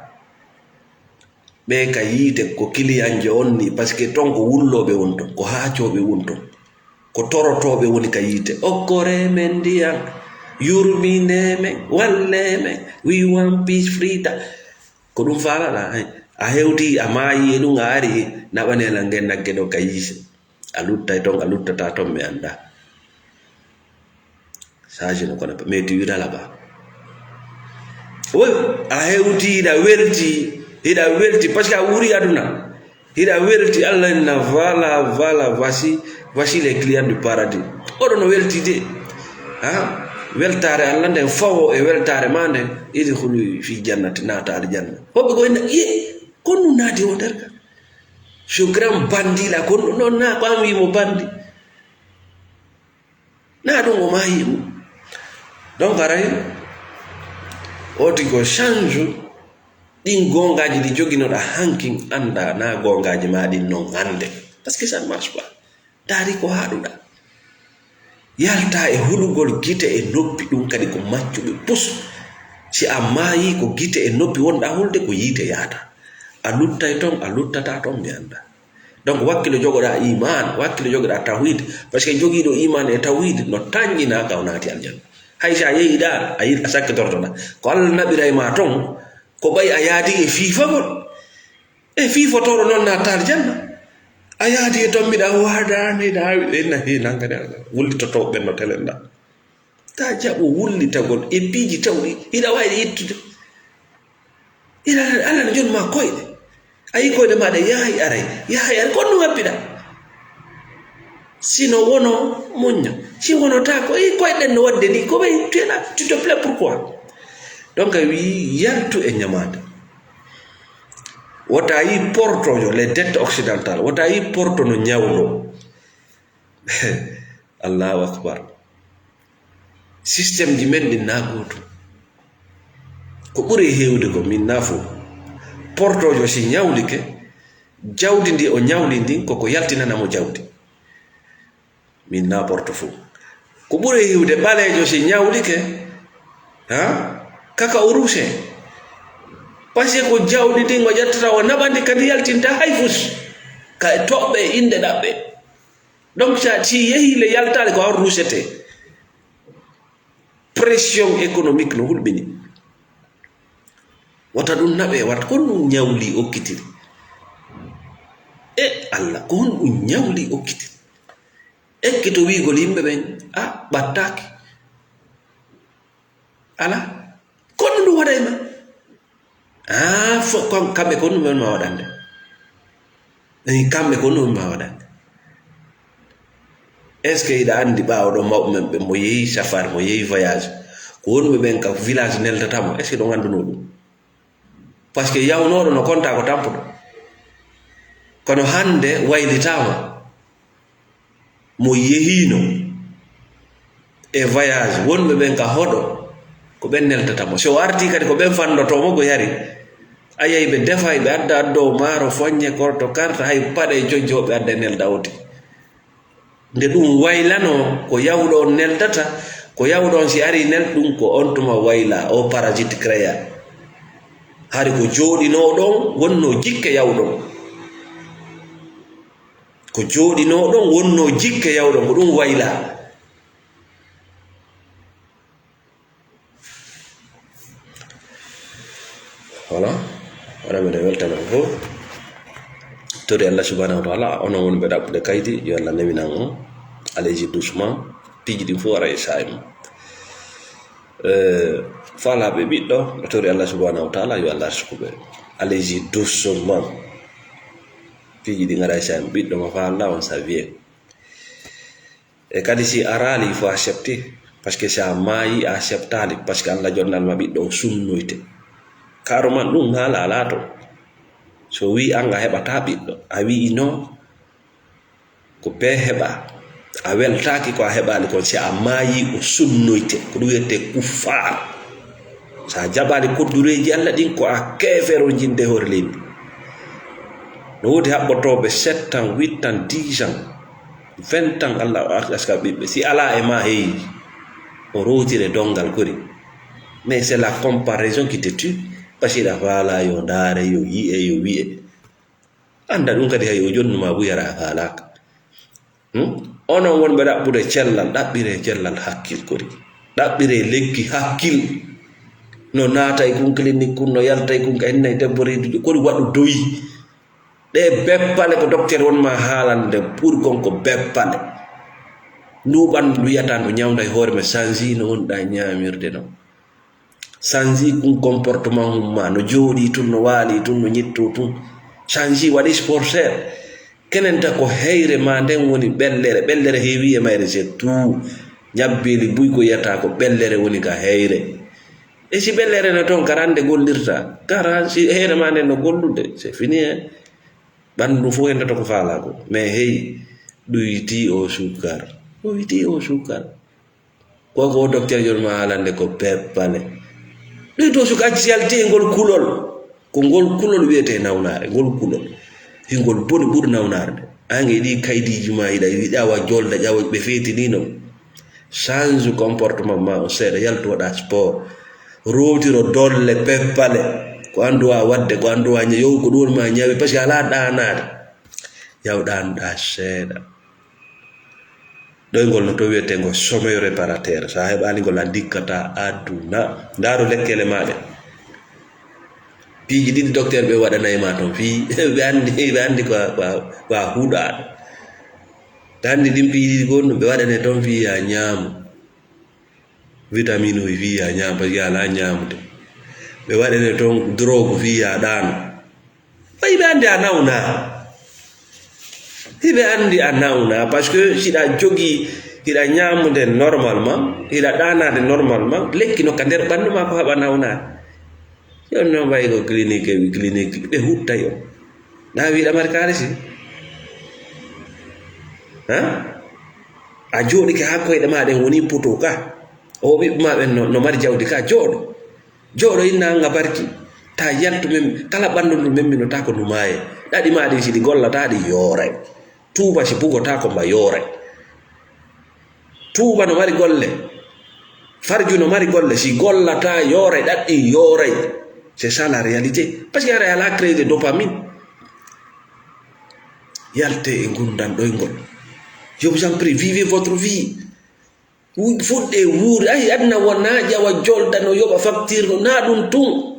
Ɓe ka yiite ko kiliyanjo on ni, parce que ton ko wullooɓe woni ton, ko haacooɓe woni ton, ko torotooɓe woni ka yiite. Okkoree men ndiyan, yurminee men, wallee men, we want peace, freedom. Ko ɗum faalaɗaa, eh? A hewtii, a maayii e ɗum, a arii, naɓanee lan ngen nagge ɗoo ka yiite. A luttay ton, a luttataa ton, mi anndaa. Saji no kono, mais tu wiɗa laba. Oui, a hewti, hiɗa welti, hiɗa welti, parce que a wuuri aduna. Hiɗa welti, Allah inna, voilà, voilà, voici, voici les clients du paradis. Oɗo no welti de. Ha? Weltaare Allah nden fawo e weltaare ma nden, idkhulu fi jannati, naata aljanna. Hoɓe ko inna, iye, kon ɗum naati o nder ka. Ce grand bandit là, kon ɗum noon na ko an wi mo bandit. Na ɗum o maayi ɗum. Donc, aray, o tigi o change, Ɗin goongaaji ɗi joginoɗaa hankin, anndaa na goongaaji maa ɗin non hannde. Parce que ça ne marche pas. Ndaari ko haaɗuɗaa. Yaltaa e hulugol gite e noppi, ɗum kadi ko maccuɓe pus. Si a maayii, ko gite e noppi wonɗaa hulde, ko yiite yahata. A luttay ton, a luttataa ton, mi anndaa. Donc, wakkilo jogoɗaa iman, wakkilo jogoɗaa tawhid. Parce que jogiiɗo iman e tawhid no tanƴinaa ka o naati aljanna. Hay si a yehi ɗaa, a yiɗ-, a sakkitortoɗaa. Ko Allah naɓiray ma ton, ko ɓay a yaadi e fiifagol. E fiifotooɗo non naata aljanna. A yaadi e ton mbiɗa waada, mbiɗa, ɓe na he nangani Allah. Wullitotoo ɓen no telenɗaa. Ta jaɓu wullitagol e piiji tawɗi, hiɗa waawi ɗe ittude. Ina Allah no jonni ma koyɗe. A yi koyɗe ma ɗe yahay aray, yahay aray, kon no ngabbiɗaa. Si no wono, muñño. Si wonotaako, i koyɗen no waɗde ni, ko ɓe tuyɗa, tu te plais pourquoi? Donc, a wi yaltu e ñamaande. Wota yi portojo, les dettes occidentales, wota yi porto no ñawlo. Allahu akbar. Système ji men ɗin na gootum. Ko ɓuri heewde ko min na fof. Portojo si ñawlike, jawdi ndi o ñawli ndin koko yaltinana mo jawdi. Min na porto fof. Ko ɓuri heewde ɓaleejo si ñawlike, ha? Kaka o ruuse. Parce que ko jawdi ndin o ƴettata o naɓa ndi kadi yaltinta hay fus. Ka e toɓɓe e innde ɗaɓɓe. Donc, sa, si yehi le yaltaali ko on ruusete. Pression économique no hulɓini. Wata ɗum naɓe, wat ko ɗum ñawli okkitiri. E Allah, ko honɗum ñawli okkitiri? Ekkito wiigol yimɓe ɓen, a, ɓattaaki. Ala, ko ɗum ɗum waɗa e ma? Ah, fo-, kam-, kamɓe ko ɗum ma waɗande. Eh, kamɓe ko ɗum ma waɗande. Est-ce que hiɗa anndi ɓaawo ɗo mawɓe men ɓe mo yehi safar, mo yehi voyage, ko wonɓe ɓen ka village neldatamo? Est-ce que ɗon annduno ɗum? Parce que yawnooɗo no konta ko tampuɗo. Kono hannde waylitaama. Mo yehiino e voyage, wonɓe ɓen ka hoɗo, ko ɓen neltata mo. Si o artii kadi, ko ɓen fanndotoo mo, ko yari. A yiyay ɓe defay, ɓe adda addo maaro, foññe, korto, karta, hay paɗe e jojjo, ɓe adda e nelda oti. Nde ɗum waylanoo, ko yawɗo on neldata, ko yawɗo on si arii nel, ɗum ko on tuma wayla, o parasite créa. Hari ko jooɗinoo ɗon, wonnoo jikke yawɗo on. Ko jooɗinoo ɗon wonnoo jikke yawɗo, ko ɗum wayla. Voilà. Wala mbiɗa weltana on fof. Tori Allah subhanahu wa ta'ala, onon wonɓe ɗaɓɓude kaydi, yo Allah newinan on. Allez-y doucement. Piiji ɗin fof ara e saa'i mum. Eh, faalaaɓe ɓiɗɗo, ɓe tori Allah subhanahu wa ta'ala, yo Allah arsuku ɓe. Allez-y doucement. Piiji ɗin ara e saa'i mum. Ɓiɗɗo ma faalaa on, ça vient. E kadi si araali, il faut accepter. Parce que si a maayi, a acceptaali. Parce que Allah jonnal ma ɓiɗɗo o sunnoyte. Kaaru man ɗum haala alaa to. So wii an a heɓataa ɓiɗɗo, a wii non, ko bee heɓa. A weltaaki ko a heɓaali kon. Si a maayi, o sunnoyte. Ko ɗum wiyetee kuffaar. So a jaɓaali koddureeji Allah ɗin, ko a keefeero jinde hoore leydi. No woodi haɓɓotooɓe sept ans, huit ans, dix ans, vingt ans, Allah aska ɓiɓɓe. Si alaa e ma heeyi, o rowtire donngal kori. Mais c'est la comparaison qui te tue. Parce que hiɗa faalaa yo ndaare, yo yi'e, yo wi'e. Annda ɗum kadi hay o jonnuma buy hara a faalaaka. Hmm? Onon wonɓe ɗaɓɓude cellal, ɗaɓɓiree cellal hakkil kori. Ɗaɓɓiree lekki hakkil. No naata e kun clinique kun, no yalta e kun ka inna e debbo reedujo, kori waɗu doyi. Ɗe beppale ko docteur wonma haalande ɓuri kon ko beppale. Ndu ɓandu wiyata ndu ñawnda e hoore ma, sanji no wonɗa ñaamirde non. Sanji kun comportement mum ma, no jooɗi tun, no waali tun, no ñitto tun. Sanji waɗi sport seeɗa. Kenenta ko heyre ma nden woni ɓellere. Ɓellere heewi e mayre, c'est tout. Ñabbeeli buy ko yiyata ko ɓellere woni ka heyre. E si ɓellere no toon, kara nde gollirta. Kara si heyre ma nden no gollude, c'est fini, hein. Ɓandu fof henndoto ko faalaa ko. Mais hey, ɗum yitii o suukar. O yitii o suukar. Ko ko o docteur jon ma haalande ko peppale. Ɗum to suka acci yalti e ngol kulol. Ko ngol kulol wiyetee nawnaare, ngol kulol. Hingol boni ɓuri nawnaare nde. An e ɗi kaydiiji ma, iɗa wi ƴawa jolda, ƴawa ɓe feetiniino. Change comportement ma on seeɗa, yaltu waɗa sport. Rowtiro dolle, peppale. Ko annduwa waɗde, ko annduwa ña-, yow ko ɗum ma ñawi, parce que alaa ɗaanaade. Yaw ɗaanɗa seeɗa. Ɗoyngol no to wiyetee ngo sommeil réparateur. So a heɓaani ngol, a ndikkataa aduna. Ndaaru lekkele maaɗa. Piiji ɗiɗi docteur ɓe waɗanay ma toon fii, ɓe anndi, ɓe anndi ko a, ko a, ko a huɗaaɗo. Ɓe anndi ɗin piiji ɗiɗi ko honɗum ɓe waɗanay toon fii yo a ñaamu. Vitamine uji fii yo a ñaamu, parce que a alaa ñaamude. Ɓe waɗanay toon drogue fii yo a ɗaano. Ɓay ɓe anndi a nawna. Hiɓe anndi a nawna, parce que siɗa jogii, hiɗa ñaamude normalement, hiɗa ɗaanaade normalement, lekki no ka nder ɓanndu maa ko haɓa nawnaade. Jooni noon ɓay ko clinique, clinique, ɓe hutta yo. Na wiɗa mari kaalisi? Ha? A jooɗike haa koyɗe maa ɗen woni poto ka. O ɓiɓɓe maa ɓen no, no mari jawdi ka jooɗo. Jooɗo inna an a barki. Ta yaltu men, kala ɓanndu ndu memminota ko ndu maaye. Ɗaɗi maa ɗin si ɗi gollataa ɗi yooray. Tuuba si bugotaa ko mba yooray. Tuuba no mari golle. Farju no mari golle. Si gollataa yooray, ɗaɗi yooray. C'est ça la réalité. Parce que aray alaa créé de dopamine. Yalte e ngurndan ɗoyngol. Je vous en prie, vivez votre vie. Wu-, fuɗɗe wuuri. Ay, aduna wona ƴawa jolda no yoɓa facture no, na ɗum tun.